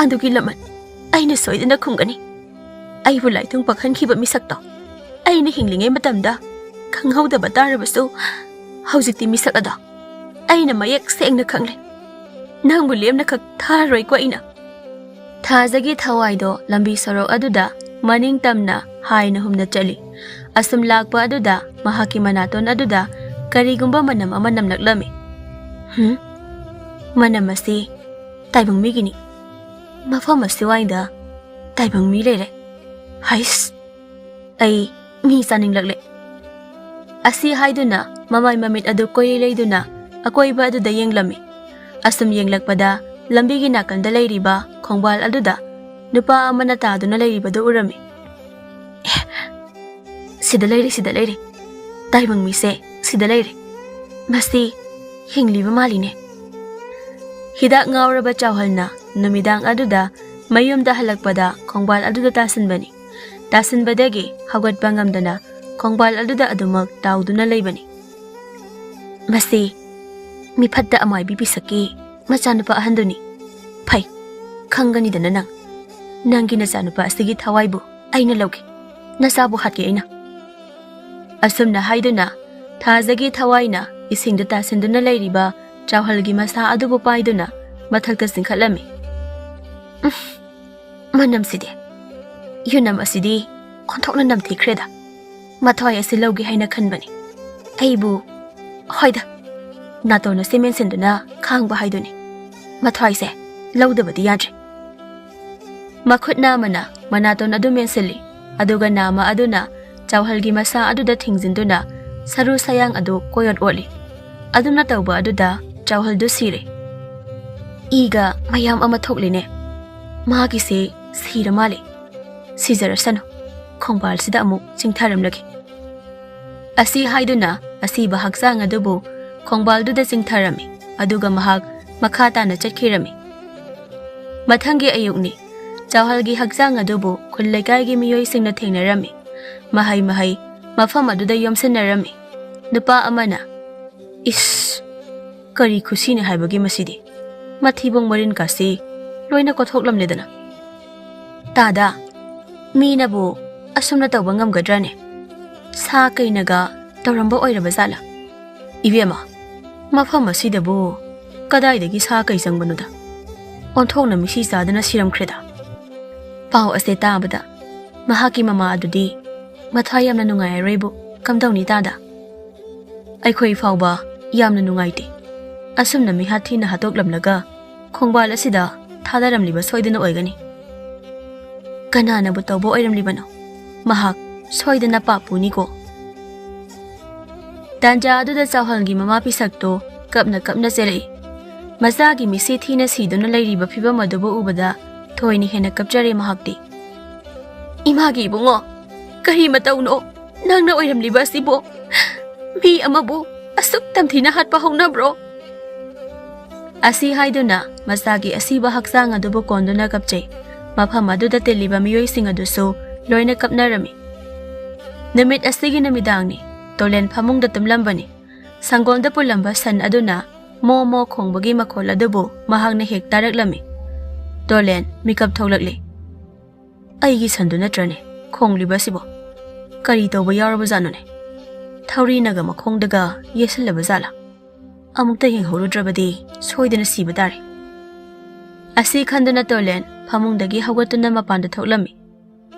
ꯑꯗꯨꯒꯤ ꯂꯃꯟ ꯑꯩꯅ ꯁꯣꯏꯗꯅ ꯈꯨꯝꯒꯅꯤ꯫ ꯑꯩꯕꯨ ꯂꯥꯏꯊꯣꯡ ꯄꯛꯍꯟꯈꯤꯕ ꯃꯤꯁꯛꯇꯣ ꯑꯩꯅ ꯍꯤꯡꯂꯤꯉꯩ ꯃꯇꯝꯗ ꯈꯪꯍꯧꯗꯕ ꯇꯥꯔꯕꯁꯨ, ꯍꯧꯖꯤꯛꯇꯤ ꯃꯤꯁꯛ ꯑꯗꯣ ꯑꯩꯅ ꯃꯌꯦꯛ ꯁꯦꯡꯅ ꯈꯪꯂꯦ꯫ ꯅꯪꯕꯨ ꯂꯦꯝꯅ ꯈꯛ ꯊꯥꯔꯣꯏꯀꯣ ꯑꯩꯅ꯫ ꯊꯥꯖꯒꯤ ꯊꯋꯥꯏꯗꯣ ꯂꯝꯕꯤ ꯁꯣꯔꯣꯛ ꯑꯗꯨꯗ ꯃꯅꯤꯡ ꯇꯝꯅ ꯍꯥꯏꯅ ꯍꯨꯝꯅ ꯆꯠꯂꯤ꯫ ꯑꯁꯨꯝ ꯂꯥꯛꯄ ꯑꯗꯨꯗ ꯃꯍꯥꯛꯀꯤ ꯃꯅꯥꯇꯣꯟ ꯑꯗꯨꯗ ꯀꯔꯤꯒꯨꯝꯕ ꯃꯅꯝ ꯑꯃ ꯅꯝꯂꯛꯂꯝꯃꯤ꯫ "ꯍꯨꯝ? ꯃꯅꯝ ꯑꯁꯤ ꯇꯥꯏꯕꯪ ꯃꯤꯒꯤꯅꯤ꯫ ꯃꯐꯝ ꯑꯁꯤꯋꯥꯏꯗ ꯇꯥꯏꯕꯪ ꯃꯤ ꯂꯩꯔꯦ꯫ ꯍꯩꯁ! ꯑꯩ ꯃꯤ ꯆꯥꯅꯤꯡꯂꯛꯂꯦ"꯫ ꯑꯁꯤ ꯍꯥꯏꯗꯨꯅ ꯃꯃꯥꯏ ꯃꯃꯤꯠ ꯑꯗꯨ ꯀꯣꯏꯔꯩ ꯂꯩꯗꯨꯅ ꯑꯀꯣꯏꯕ ꯑꯗꯨꯗ ꯌꯦꯡꯂꯝꯃꯤ꯫ ꯑꯁꯨꯝ ꯌꯦꯡꯂꯛꯄꯗ ꯂꯝꯕꯤꯒꯤ ꯅꯥꯀꯟꯗ ꯂꯩꯔꯤꯕ ꯈꯣꯡꯕꯥꯜ ꯑꯗꯨꯗ ꯅꯨꯄꯥ ꯑꯃꯅ ꯇꯥꯗꯨꯅ ꯂꯩꯔꯤꯕꯗꯨ ꯎꯔꯝꯃꯤ꯫ "ꯑꯦ, ꯁꯤꯗ ꯂꯩꯔꯦ, ꯁꯤꯗ ꯂꯩꯔꯦ꯫ ꯇꯥꯏꯕꯪ ꯃꯤꯁꯦ ꯁꯤꯗ ꯂꯩꯔꯦ꯫ ꯃꯁꯤ ꯍꯤꯡꯂꯤꯕ ꯃꯥꯜꯂꯤꯅꯦ"꯫ ꯍꯤꯗꯥꯛ ꯉꯥꯎꯔꯕ ꯆꯥꯎꯍꯜꯅ ꯅꯨꯃꯤꯗꯥꯡ ꯑꯗꯨꯗ ꯃꯌꯨꯝꯗ ꯍꯜꯂꯛꯄꯗ ꯈꯣꯡꯕꯥꯜ ꯑꯗꯨꯗ ꯇꯥꯁꯤꯟꯕꯅꯤ꯫ ꯇꯥꯁꯤꯟꯕꯗꯒꯤ ꯍꯧꯒꯠꯄ ꯉꯝꯗꯅ ꯈꯣꯡꯕꯥꯜ ꯑꯗꯨꯗ ꯑꯗꯨꯃꯛ ꯇꯥꯎꯗꯨꯅ ꯂꯩꯕꯅꯤ꯫ "ꯃꯁꯤ ꯃꯤꯐꯠꯇ ꯑꯃꯥꯏꯕꯤ ꯄꯤꯁꯛꯀꯤ ꯃꯆꯥꯅꯨꯄꯥ ꯑꯍꯟꯗꯨꯅꯤ꯫ ꯐꯩ, ꯈꯪꯒꯅꯤꯗꯅ ꯅꯪ꯫ ꯅꯪꯒꯤ ꯅꯆꯥꯅꯨꯄꯥ ꯑꯁꯤꯒꯤ ꯊꯋꯥꯏꯕꯨ ꯑꯩꯅ ꯂꯧꯒꯦ꯫ ꯅꯆꯥꯕꯨ ꯍꯥꯠꯀꯦ ꯑꯩꯅ"꯫ ꯑꯁꯨꯝꯅ ꯍꯥꯏꯗꯨꯅ ꯊꯥꯖꯒꯤ ꯊꯋꯥꯏꯅ ꯏꯁꯤꯡꯗ ꯇꯥꯁꯤꯟꯗꯨꯅ ꯂꯩꯔꯤꯕ ꯆꯥꯎꯍꯜꯒꯤ ꯃꯁꯥ ꯑꯗꯨꯕꯨ ꯄꯥꯏꯗꯨꯅ ꯃꯊꯛꯇ ꯆꯤꯡꯈꯠꯂꯝꯃꯤ꯫ "ꯎꯝ, ꯃꯅꯝꯁꯤꯗꯤ, ꯌꯨꯅꯝ ꯑꯁꯤꯗꯤ ꯑꯣꯟꯊꯣꯛꯅ ꯅꯝꯊꯤꯈ꯭ꯔꯦꯗ꯫ ꯃꯊ꯭ꯋꯥꯏ ꯑꯁꯤ ꯂꯧꯒꯦ ꯍꯥꯏꯅ ꯈꯟꯕꯅꯤ꯫ ꯑꯩꯕꯨ, ꯍꯣꯏꯗ, ꯅꯥꯇꯣꯟ ꯑꯁꯤ ꯃꯦꯟꯁꯤꯟꯗꯨꯅ ꯈꯥꯡꯕ ꯍꯥꯏꯗꯨꯅꯤ꯫ ꯃꯊ꯭ꯋꯥꯏꯁꯦ ꯂꯧꯗꯕꯗꯤ ꯌꯥꯗ꯭ꯔꯦ"꯫ ꯃꯈꯨꯠ ꯅꯥꯝꯃꯅ ꯃꯅꯥꯇꯣꯟ ꯑꯗꯨ ꯃꯦꯟꯁꯤꯜꯂꯤ, ꯑꯗꯨꯒ ꯅꯥꯝꯃ ꯑꯗꯨꯅ ꯆꯥꯎꯍꯜꯒꯤ ꯃꯁꯥ ꯑꯗꯨꯗ ꯊꯤꯡꯖꯤꯟꯗꯨꯅ ꯁꯔꯨ ꯁꯌꯥꯡ ꯑꯗꯨ ꯀꯣꯏꯑꯣꯠ ꯑꯣꯠꯂꯤ꯫ ꯑꯗꯨꯝꯅ ꯇꯧꯕ ꯑꯗꯨꯗ ꯆꯥꯎꯍꯜꯗꯨ ꯁꯤꯔꯦ꯫ "ꯏꯒ ꯃꯌꯥꯝ ꯑꯃ ꯊꯣꯛꯂꯤꯅꯦ꯫ ꯃꯥꯒꯤꯁꯦ ꯁꯤꯔ ꯃꯥꯜꯂꯦ꯫ ꯁꯤꯖꯔꯁꯅꯨ"꯫ ꯈꯣꯡꯕꯥꯜꯁꯤꯗ ꯑꯃꯨꯛ ꯆꯤꯡꯊꯔꯝꯂꯒꯦ꯫ ꯑꯁꯤ ꯍꯥꯏꯗꯨꯅ ꯑꯁꯤꯕ ꯍꯛꯆꯥꯡ ꯑꯗꯨꯕꯨ ꯈꯣꯡꯕꯥꯜꯗꯨꯗ ꯆꯤꯡꯊꯔꯝꯃꯤ, ꯑꯗꯨꯒ ꯃꯍꯥꯛ ꯃꯈꯥ ꯇꯥꯅ ꯆꯠꯈꯤꯔꯝꯃꯤ꯫ ꯃꯊꯪꯒꯤ ꯑꯌꯨꯛꯅꯤ꯫ ꯆꯥꯎꯍꯜꯒꯤ ꯍꯛꯆꯥꯡ ꯑꯗꯨꯕꯨ ꯈꯨꯜ ꯂꯩꯀꯥꯏꯒꯤ ꯃꯤꯑꯣꯏꯁꯤꯡꯅ ꯊꯦꯡꯅꯔꯝꯃꯤ꯫ ꯃꯍꯩ ꯃꯍꯩ ꯃꯐꯝ ꯑꯗꯨꯗ ꯌꯣꯝꯁꯤꯟꯅꯔꯝꯃꯤ꯫ ꯅꯨꯄꯥ ꯑꯃꯅ, "ꯏꯁ, ꯀꯔꯤ ꯈꯨꯁꯤꯅꯤ ꯍꯥꯏꯕꯒꯤ ꯃꯁꯤꯗꯤ! ꯃꯊꯤꯕꯣꯡ ꯃꯔꯤꯟ ꯀꯥꯁꯤ ꯂꯣꯏꯅ ꯀꯣꯊꯣꯛꯂꯝꯂꯦꯗꯅ꯫ ꯇꯥꯗ, ꯃꯤꯅꯕꯨ ꯑꯁꯨꯝꯅ ꯇꯧꯕ ꯉꯝꯒꯗ꯭ꯔꯥꯅꯦ?" ꯁꯥ ꯀꯩꯅꯒ ꯇꯧꯔꯝꯕ ꯑꯣꯏꯔꯕ ꯖꯥꯠꯂꯥ? ꯏꯕꯦꯝꯃ, ꯃꯐꯝ ꯑꯁꯤꯗꯕꯨ ꯀꯗꯥꯏꯗꯒꯤ ꯁꯥ ꯀꯩ ꯆꯪꯕꯅꯣꯗ? ꯑꯣꯟꯊꯣꯛꯅ ꯃꯤꯁꯤ ꯆꯥꯗꯅ ꯁꯤꯔꯝꯈ꯭ꯔꯦꯗ꯫ ꯄꯥꯎ ꯑꯁꯦ ꯇꯥꯕꯗ ꯃꯍꯥꯛꯀꯤ ꯃꯃꯥ ꯑꯗꯨꯗꯤ ꯃꯊ꯭ꯋꯥꯏ ꯌꯥꯝꯅ ꯅꯨꯡꯉꯥꯏꯔꯔꯣꯏꯕꯨ꯫ ꯀꯝꯗꯧꯅꯤ ꯇꯥꯗ? ꯑꯩꯈꯣꯏ ꯐꯥꯎꯕ ꯌꯥꯝꯅ ꯅꯨꯡꯉꯥꯏꯇꯦ꯫ ꯑꯁꯨꯝꯅ ꯃꯤꯍꯥꯠ ꯊꯤꯅ ꯍꯥꯠꯇꯣꯛꯂꯝꯂꯒ ꯈꯣꯡꯕꯥꯜ ꯑꯁꯤꯗ ꯊꯥꯗꯔꯝꯂꯤꯕ ꯁꯣꯏꯗꯅ ꯑꯣꯏꯒꯅꯤ꯫ ꯀꯅꯥꯅꯕꯨ ꯇꯧꯕ ꯑꯣꯏꯔꯝꯂꯤꯕꯅꯣ? ꯃꯍꯥꯛ ꯁꯣꯏꯗꯅ ꯄꯥꯞꯄꯨꯅꯤꯀꯣ꯫ ꯇꯥꯟꯖꯥ ꯑꯗꯨꯗ ꯆꯥꯎꯍꯜꯒꯤ ꯃꯃꯥ ꯄꯤꯁꯛꯇꯣ ꯀꯞꯅ ꯀꯞꯅ ꯆꯦꯜꯂꯛꯏ꯫ ꯃꯆꯥꯒꯤ ꯃꯤꯠꯁꯤ ꯊꯤꯅ ꯁꯤꯗꯨꯅ ꯂꯩꯔꯤꯕ ꯐꯤꯕꯝ ꯑꯗꯨꯕꯨ ꯎꯕꯗ ꯊꯣꯏꯅ ꯍꯦꯟꯅ ꯀꯞꯆꯔꯦ ꯃꯍꯥꯛꯇꯤ꯫ "ꯏꯃꯥꯒꯤ ꯏꯕꯨꯡꯉꯣ, ꯀꯔꯤ ꯃꯇꯧꯅꯣ ꯅꯪꯅ ꯑꯣꯏꯔꯝꯂꯤꯕ ꯑꯁꯤꯕꯣ? ꯃꯤ ꯑꯃꯕꯨ ꯑꯁꯨꯛ ꯇꯝꯊꯤꯅ ꯍꯥꯠꯄ ꯍꯧꯅꯕ꯭ꯔꯣ?" ꯑꯁꯤ ꯍꯥꯏꯗꯨꯅ ꯃꯆꯥꯒꯤ ꯑꯁꯤꯕ ꯍꯛꯆꯥꯡ ꯑꯗꯨꯕꯨ ꯀꯣꯟꯗꯨꯅ ꯀꯞꯆꯩ꯫ ꯃꯐꯝ ꯑꯗꯨꯗ ꯇꯤꯜꯂꯤꯕ ꯃꯤꯑꯣꯏꯁꯤꯡ ꯑꯗꯨꯁꯨ ꯂꯣꯏꯅ ꯀꯞꯅꯔꯝꯃꯤ꯫ ꯅꯨꯃꯤꯠ ꯑꯁꯤꯒꯤ ꯅꯨꯃꯤꯗꯥꯡꯅꯤ꯫ ꯇꯣꯂꯦꯟ ꯐꯃꯨꯡꯗ ꯇꯨꯝꯂꯝꯕꯅꯤ꯫ ꯁꯪꯒꯣꯜꯗ ꯄꯨꯜꯂꯝꯕ ꯁꯟ ꯑꯗꯨꯅ ꯃꯣ ꯃꯣ ꯈꯣꯡꯕꯒꯤ ꯃꯈꯣꯜ ꯑꯗꯨꯕꯨ ꯃꯍꯥꯛꯅ ꯍꯦꯛ ꯇꯥꯔꯛꯂꯝꯃꯤ꯫ ꯇꯣꯂꯦꯟ ꯃꯤꯀꯞ ꯊꯣꯛꯂꯛꯂꯤ꯫ "ꯑꯩꯒꯤ ꯁꯟꯗꯨ ꯅꯠꯇ꯭ꯔꯅꯦ ꯈꯣꯡꯂꯤꯕ ꯑꯁꯤꯕꯣ? ꯀꯔꯤ ꯇꯧꯕ ꯌꯥꯎꯔꯕꯖꯥꯠꯅꯣꯅꯦ? ꯊꯧꯔꯤꯅꯒ ꯃꯈꯣꯡꯗꯒ ꯌꯦꯠꯁꯤꯜꯂꯕ ꯖꯥꯠꯂꯥ? ꯑꯃꯨꯛꯇ ꯌꯦꯡꯍꯧꯔꯨꯗ꯭ꯔꯕꯗꯤ ꯁꯣꯏꯗꯅ ꯁꯤꯕ ꯇꯥꯔꯦ꯫" ꯑꯁꯤ ꯈꯟꯗꯨꯅ ꯇꯣꯂꯦꯟ ꯐꯃꯨꯡꯗꯒꯤ ꯍꯧꯒꯠꯇꯨꯅ ꯃꯄꯥꯟꯗ ꯊꯣꯛꯂꯝꯃꯤ꯫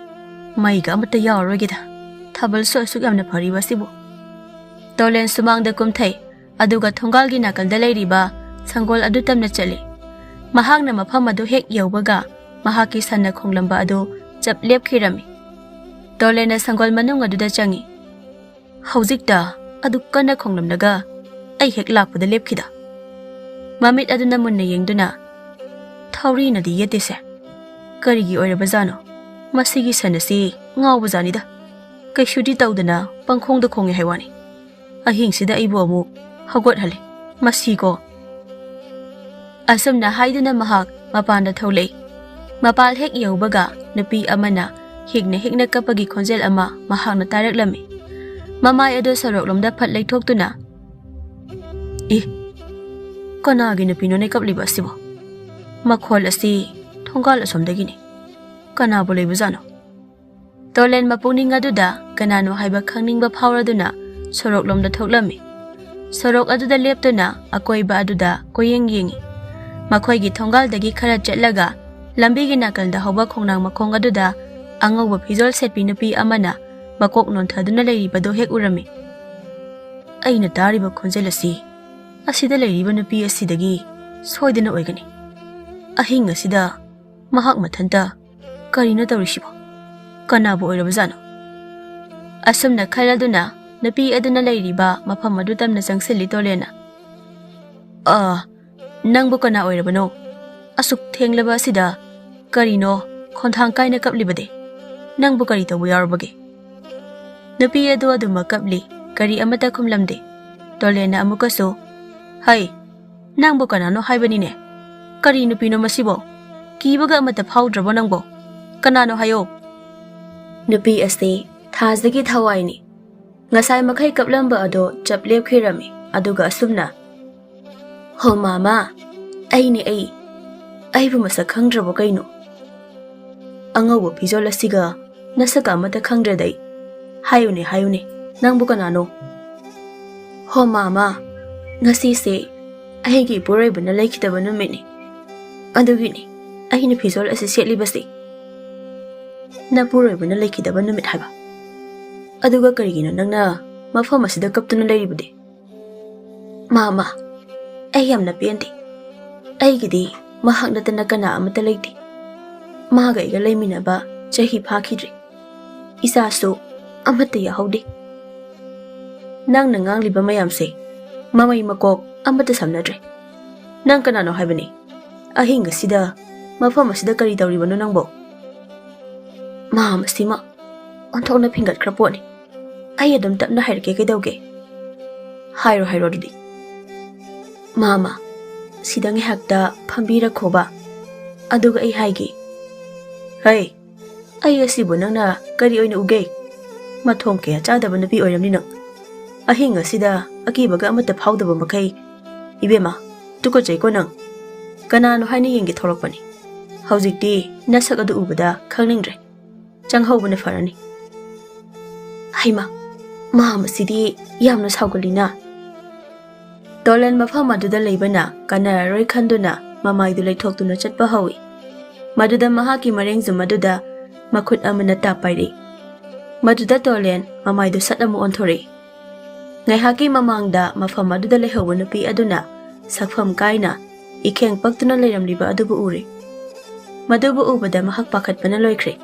"ꯃꯩꯒ ꯑꯃꯠꯇ ꯌꯥꯎꯔꯔꯣꯏꯒꯦꯗ, ꯊꯥꯕꯜꯁꯨ ꯑꯁꯨꯛ ꯌꯥꯝꯅ ꯐꯔꯤꯕ ꯑꯁꯤꯕꯨ꯫" ꯇꯣꯂꯦꯟ ꯁꯨꯃꯥꯡꯗ ꯀꯨꯝꯊꯩ, ꯑꯗꯨꯒ ꯊꯣꯡꯒꯥꯜꯒꯤ ꯅꯥꯀꯜꯗ ꯂꯩꯔꯤꯕ ꯁꯪꯒꯣꯜ ꯑꯗꯨ ꯇꯝꯅ ꯆꯠꯂꯤ꯫ ꯃꯍꯥꯛꯅ ꯃꯐꯝ ꯑꯗꯨ ꯍꯦꯛ ꯌꯧꯕꯒ ꯃꯍꯥꯛꯀꯤ ꯁꯟꯅ ꯈꯣꯡꯂꯝꯕ ꯑꯗꯨ ꯆꯞ ꯂꯦꯞꯈꯤꯔꯝꯃꯤ꯫ ꯇꯣꯂꯦꯟꯅ ꯁꯪꯒꯣꯜ ꯃꯅꯨꯡ ꯑꯗꯨꯗ ꯆꯪꯉꯤ꯫ ꯍꯧꯖꯤꯛꯇ ꯑꯗꯨꯛ ꯀꯟꯅ ꯈꯣꯡꯂꯝꯂꯒ ꯑꯩ ꯍꯦꯛ ꯂꯥꯛꯄꯗ ꯂꯦꯞꯈꯤꯗ꯫ ꯃꯃꯤꯠ ꯑꯗꯨꯅ ꯃꯨꯟꯅ ꯌꯦꯡꯗꯨꯅ, "ꯊꯧꯔꯤꯅꯗꯤ ꯌꯦꯠꯇꯦꯁꯦ꯫ ꯀꯔꯤꯒꯤ ꯑꯣꯏꯔꯕꯖꯥꯠꯅꯣ? ꯃꯁꯤꯒꯤ ꯁꯟ ꯑꯁꯤ ꯉꯥꯎꯕꯖꯥꯠꯅꯤꯗ꯫ ꯀꯩꯁꯨꯗꯤ ꯇꯧꯗꯅ ꯄꯪꯈꯣꯡꯗ ꯈꯣꯡꯉꯦ ꯍꯥꯏ ꯋꯥꯅꯤ꯫ ꯑꯍꯤꯡꯁꯤꯗ ꯑꯩꯕꯨ ꯑꯃꯨꯛ ꯍꯧꯒꯠꯍꯜꯂꯦ꯫ ꯃꯁꯤꯀꯣ꯫" ꯑꯁꯨꯝꯅ ꯍꯥꯏꯗꯨꯅ ꯃꯍꯥꯛ ꯃꯄꯥꯟꯗ ꯊꯣꯛꯂꯛꯏ꯫ ꯃꯄꯥꯜ ꯍꯦꯛ ꯌꯧꯕꯒ ꯅꯨꯄꯤ ꯑꯃꯅ ꯍꯤꯛꯅ ꯍꯤꯛꯅ ꯀꯞꯄꯒꯤ ꯈꯣꯟꯖꯦꯜ ꯑꯃ ꯃꯍꯥꯛꯅ ꯇꯥꯔꯛꯂꯝꯃꯤ꯫ ꯃꯃꯥꯏ ꯑꯗꯨ ꯁꯣꯔꯣꯛꯂꯣꯝꯗ ꯐꯠ ꯂꯩꯊꯣꯛꯇꯨꯅ, "ꯏ, ꯀꯅꯥꯒꯤ ꯅꯨꯄꯤꯅꯣꯅꯦ ꯀꯞꯂꯤꯕ ꯑꯁꯤꯕꯣ? ꯃꯈꯣꯜ ꯑꯁꯤ ꯊꯣꯡꯒꯥꯜ ꯑꯁꯣꯝꯗꯒꯤꯅꯤ꯫ ꯀꯅꯥꯕꯨ ꯂꯩꯕꯖꯥꯠꯅꯣ?" ꯇꯣꯂꯦꯟ ꯃꯄꯨꯛꯅꯤꯡ ꯑꯗꯨꯗ ꯀꯅꯥꯅꯣ ꯍꯥꯏꯕ ꯈꯪꯅꯤꯡꯕ ꯐꯥꯎꯔꯗꯨꯅ ꯁꯣꯔꯣꯛꯂꯣꯝꯗ ꯊꯣꯛꯂꯝꯃꯤ꯫ ꯁꯣꯔꯣꯛ ꯑꯗꯨꯗ ꯂꯦꯞꯇꯨꯅ ꯑꯀꯣꯏꯕ ꯑꯗꯨꯗ ꯀꯣꯏꯌꯦꯡ ꯌꯦꯡꯉꯤ꯫ ꯃꯈꯣꯏꯒꯤ ꯊꯣꯡꯒꯥꯜꯗꯒꯤ ꯈꯔ ꯆꯠꯂꯒ ꯂꯝꯕꯤꯒꯤ ꯅꯥꯀꯜꯗ ꯍꯧꯕ ꯈꯣꯡꯅꯥꯡ ꯃꯈꯣꯡ ꯑꯗꯨꯗ ꯑꯉꯧꯕ ꯐꯤꯖꯣꯜ ꯁꯦꯠꯄꯤ ꯅꯨꯄꯤ ꯑꯃꯅ ꯃꯀꯣꯛ ꯅꯣꯟꯊꯗꯨꯅ ꯂꯩꯔꯤꯕꯗꯨ ꯍꯦꯛ ꯎꯔꯝꯃꯤ꯫ "ꯑꯩꯅ ꯇꯥꯔꯤꯕ ꯈꯣꯟꯖꯦꯜ ꯑꯁꯤ ꯑꯁꯤꯗ ꯂꯩꯔꯤꯕ ꯅꯨꯄꯤ ꯑꯁꯤꯗꯒꯤ ꯁꯣꯏꯗꯅ ꯑꯣꯏꯒꯅꯤ꯫ ꯑꯍꯤꯡ ꯑꯁꯤꯗ ꯃꯍꯥꯛ ꯃꯊꯟꯇ ꯀꯔꯤꯅꯣ ꯇꯧꯔꯤꯁꯤꯕꯣ? ꯀꯅꯥꯕꯨ ꯑꯣꯏꯔꯕꯖꯥꯠꯅꯣ?" ꯑꯁꯨꯝꯅ ꯈꯜꯂꯗꯨꯅ ꯅꯨꯄꯤ ꯑꯗꯨꯅ ꯂꯩꯔꯤꯕ ꯃꯐꯝ ꯑꯗꯨ ꯇꯝꯅ ꯆꯪꯁꯤꯜꯂꯤ ꯇꯣꯂꯦꯟꯅ꯫ "ꯑꯥ, ꯅꯪꯕꯨ ꯀꯅꯥ ꯑꯣꯏꯔꯕꯅꯣ? ꯑꯁꯨꯛ ꯊꯦꯡꯂꯕ ꯑꯁꯤꯗ ꯀꯔꯤꯅꯣ ꯈꯣꯟꯊꯥꯡ ꯀꯥꯏꯅ ꯀꯞꯂꯤꯕꯗꯤ? ꯅꯪꯕꯨ ꯀꯔꯤ ꯇꯧꯕ ꯌꯥꯎꯔꯕꯒꯦ?" ꯅꯨꯄꯤ ꯑꯗꯨ ꯑꯗꯨꯃꯛ ꯀꯞꯂꯤ, ꯀꯔꯤ ꯑꯃꯠꯇ ꯈꯨꯝꯂꯝꯗꯦ꯫ ꯇꯣꯂꯦꯟꯅ ꯑꯃꯨꯛꯀꯁꯨ, "ꯍꯩ, ꯅꯪꯕꯨ ꯀꯅꯥꯅꯣ ꯍꯥꯏꯕꯅꯤꯅꯦ? ꯀꯔꯤ ꯅꯨꯄꯤꯅꯣ ꯃꯁꯤꯕꯣ? ꯀꯤꯕꯒ ꯑꯃꯠꯇ ꯐꯥꯎꯗ꯭ꯔꯕꯣ ꯅꯪꯕꯣ? ꯀꯅꯥꯅꯣ ꯍꯥꯏꯌꯣ?" ꯅꯨꯄꯤ ꯑꯁꯤ ꯊꯥꯖꯒꯤ ꯊꯋꯥꯏꯅꯤ꯫ ꯉꯁꯥꯏ ꯃꯈꯩ ꯀꯞꯂꯝꯕ ꯑꯗꯣ ꯆꯞ ꯂꯦꯞꯈꯤꯔꯝꯃꯤ, ꯑꯗꯨꯒ ꯑꯁꯨꯝꯅ, "ꯍꯣ ꯃꯥꯃꯥ, ꯑꯩꯅꯦ ꯑꯩ꯫ ꯑꯩꯕꯨ ꯃꯁꯛ ꯈꯪꯗ꯭ꯔꯕꯣ ꯀꯩꯅꯣ? ꯑꯉꯧꯕ ꯐꯤꯖꯣꯜ ꯑꯁꯤꯒ ꯅꯁꯛꯀ ꯑꯃꯠꯇ ꯈꯪꯗ꯭ꯔꯗꯩ꯫ ꯍꯥꯏꯌꯨꯅꯦ, ꯍꯥꯏꯌꯨꯅꯦ, ꯅꯪꯕꯨ ꯀꯅꯥꯅꯣ?" "ꯍꯣ ꯃꯥꯃꯥ, ꯉꯁꯤꯁꯦ ꯑꯩꯒꯤ ꯏꯄꯨꯔꯣꯏꯕꯅ ꯂꯩꯈꯤꯗꯕ ꯅꯨꯃꯤꯠꯅꯤ꯫ ꯑꯗꯨꯒꯤꯅꯤ ꯑꯩꯅ ꯐꯤꯖꯣꯜ ꯑꯁꯤ ꯁꯦꯠꯂꯤꯕꯁꯤ꯫" "ꯅꯄꯨꯔꯣꯏꯕꯅ ꯂꯩꯈꯤꯗꯕ ꯅꯨꯃꯤꯠ ꯍꯥꯏꯕ? ꯑꯗꯨꯒ ꯀꯔꯤꯒꯤꯅꯣ ꯅꯪꯅ ꯃꯐꯝ ꯑꯁꯤꯗ ꯀꯞꯇꯨꯅ ꯂꯩꯔꯤꯕꯗꯤ?" "ꯃꯥꯃꯥ, ꯑꯩ ꯌꯥꯝꯅ ꯄꯦꯟꯗꯦ꯫ ꯑꯩꯒꯤꯗꯤ ꯃꯍꯥꯛ ꯅꯠꯇꯅ ꯀꯅꯥ ꯑꯃꯠꯇ ꯂꯩꯇꯦ꯫ ꯃꯥꯒ ꯑꯩꯒ ꯂꯩꯃꯤꯟꯅꯕ ꯆꯍꯤ ꯐꯥꯈꯤꯗ꯭ꯔꯤ꯫ ꯏꯆꯥꯁꯨ ꯑꯃꯠꯇ ꯌꯥꯎꯍꯧꯗꯦ꯫ ꯅꯪꯅ ꯉꯥꯡꯂꯤꯕ ꯃꯌꯥꯝꯁꯦ ꯃꯃꯩ ꯃꯀꯣꯛ ꯑꯃꯠꯇ ꯁꯝꯅꯗ꯭ꯔꯦ꯫ ꯅꯪ ꯀꯅꯥꯅꯣ ꯍꯥꯏꯕꯅꯤ? ꯑꯍꯤꯡ ꯑꯁꯤꯗ ꯃꯐꯝ ꯑꯁꯤꯗ ꯀꯔꯤ ꯇꯧꯔꯤꯕꯅꯣ ꯅꯪꯕꯣ?" ꯃꯍꯥ ꯃꯁꯤꯃ ꯑꯣꯟꯊꯣꯛꯅ ꯐꯤꯡꯒꯠꯈ꯭ꯔ ꯄꯣꯠꯅꯤ꯫ "ꯑꯩ ꯑꯗꯨꯝ ꯇꯞꯅ ꯍꯥꯏꯔꯛꯀꯦ, ꯀꯩꯗꯧꯒꯦ?" "ꯍꯥꯏꯔꯣ, ꯍꯥꯏꯔꯣ ꯑꯗꯨꯗꯤ꯫" "ꯃꯥꯃ, ꯁꯤꯗ ꯉꯥꯏꯍꯥꯛꯇ ꯐꯝꯕꯤꯔꯛꯈꯣꯕ, ꯑꯗꯨꯒ ꯑꯩ ꯍꯥꯏꯒꯦ꯫" "ꯍꯩ, ꯑꯩ ꯑꯁꯤꯕꯨ ꯅꯪꯅ ꯀꯔꯤ ꯑꯣꯏꯅ ꯎꯒꯦ? ꯃꯊꯣꯡ ꯀꯌꯥ ꯆꯥꯗꯕ ꯅꯨꯄꯤ ꯑꯣꯏꯔꯝꯅꯤ ꯅꯪ꯫ ꯑꯍꯤꯡ ꯑꯁꯤꯗ ꯑꯀꯤꯕꯒ ꯑꯃꯠꯇ ꯐꯥꯎꯗꯕ ꯃꯈꯩ꯫ ꯏꯕꯦꯝꯃ, ꯇꯨꯀꯠꯆꯩꯀꯣ ꯅꯪ꯫ ꯀꯅꯥꯅꯣ ꯍꯥꯏꯅ ꯌꯦꯡꯒꯦ ꯊꯣꯛꯂꯛꯄꯅꯤ꯫ ꯍꯧꯖꯤꯛꯇꯤ ꯅꯁꯛ ꯑꯗꯨ ꯎꯕꯗ ꯈꯪꯅꯤꯡꯗ꯭ꯔꯦ꯫" ꯆꯪꯍꯧꯕꯅ ꯐꯔꯅꯤ꯫ ꯍꯩꯃꯥ, ꯃꯥ ꯃꯁꯤꯗꯤ ꯌꯥꯝꯅ ꯁꯥꯎꯒꯜꯂꯤꯅ꯫ ꯇꯣꯂꯦꯟ ꯃꯐꯝ ꯑꯗꯨꯗ ꯂꯩꯕꯅ ꯀꯥꯟꯅꯔꯔꯣꯏ ꯈꯟꯗꯨꯅ ꯃꯃꯥꯏꯗꯨ ꯂꯩꯊꯣꯛꯇꯨꯅ ꯆꯠꯄ ꯍꯧꯏ꯫ ꯃꯗꯨꯗ ꯃꯍꯥꯛꯀꯤ ꯃꯔꯦꯡꯖꯨꯝ ꯑꯗꯨꯗ ꯃꯈꯨꯠ ꯑꯃꯅ ꯇꯥꯞ ꯄꯥꯏꯔꯛꯏ꯫ ꯃꯗꯨꯗ ꯇꯣꯂꯦꯟ ꯃꯃꯥꯏꯗꯨ ꯁꯠ ꯑꯃ ꯑꯣꯟꯊꯣꯔꯛꯏ꯫ ꯉꯥꯏꯍꯥꯛꯀꯤ ꯃꯃꯥꯡꯗ ꯃꯐꯝ ꯑꯗꯨꯗ ꯂꯩꯍꯧꯕ ꯅꯨꯄꯤ ꯑꯗꯨꯅ ꯁꯛꯐꯝ ꯀꯥꯏꯅ ꯏꯈꯦꯡ ꯄꯛꯇꯨꯅ ꯂꯩꯔꯝꯂꯤꯕ ꯑꯗꯨꯕꯨ ꯎꯔꯦ꯫ ꯃꯗꯨꯕꯨ ꯎꯕꯗ ꯃꯍꯥꯛ ꯄꯥꯈꯠꯄꯅ ꯂꯣꯏꯈ꯭ꯔꯦ꯫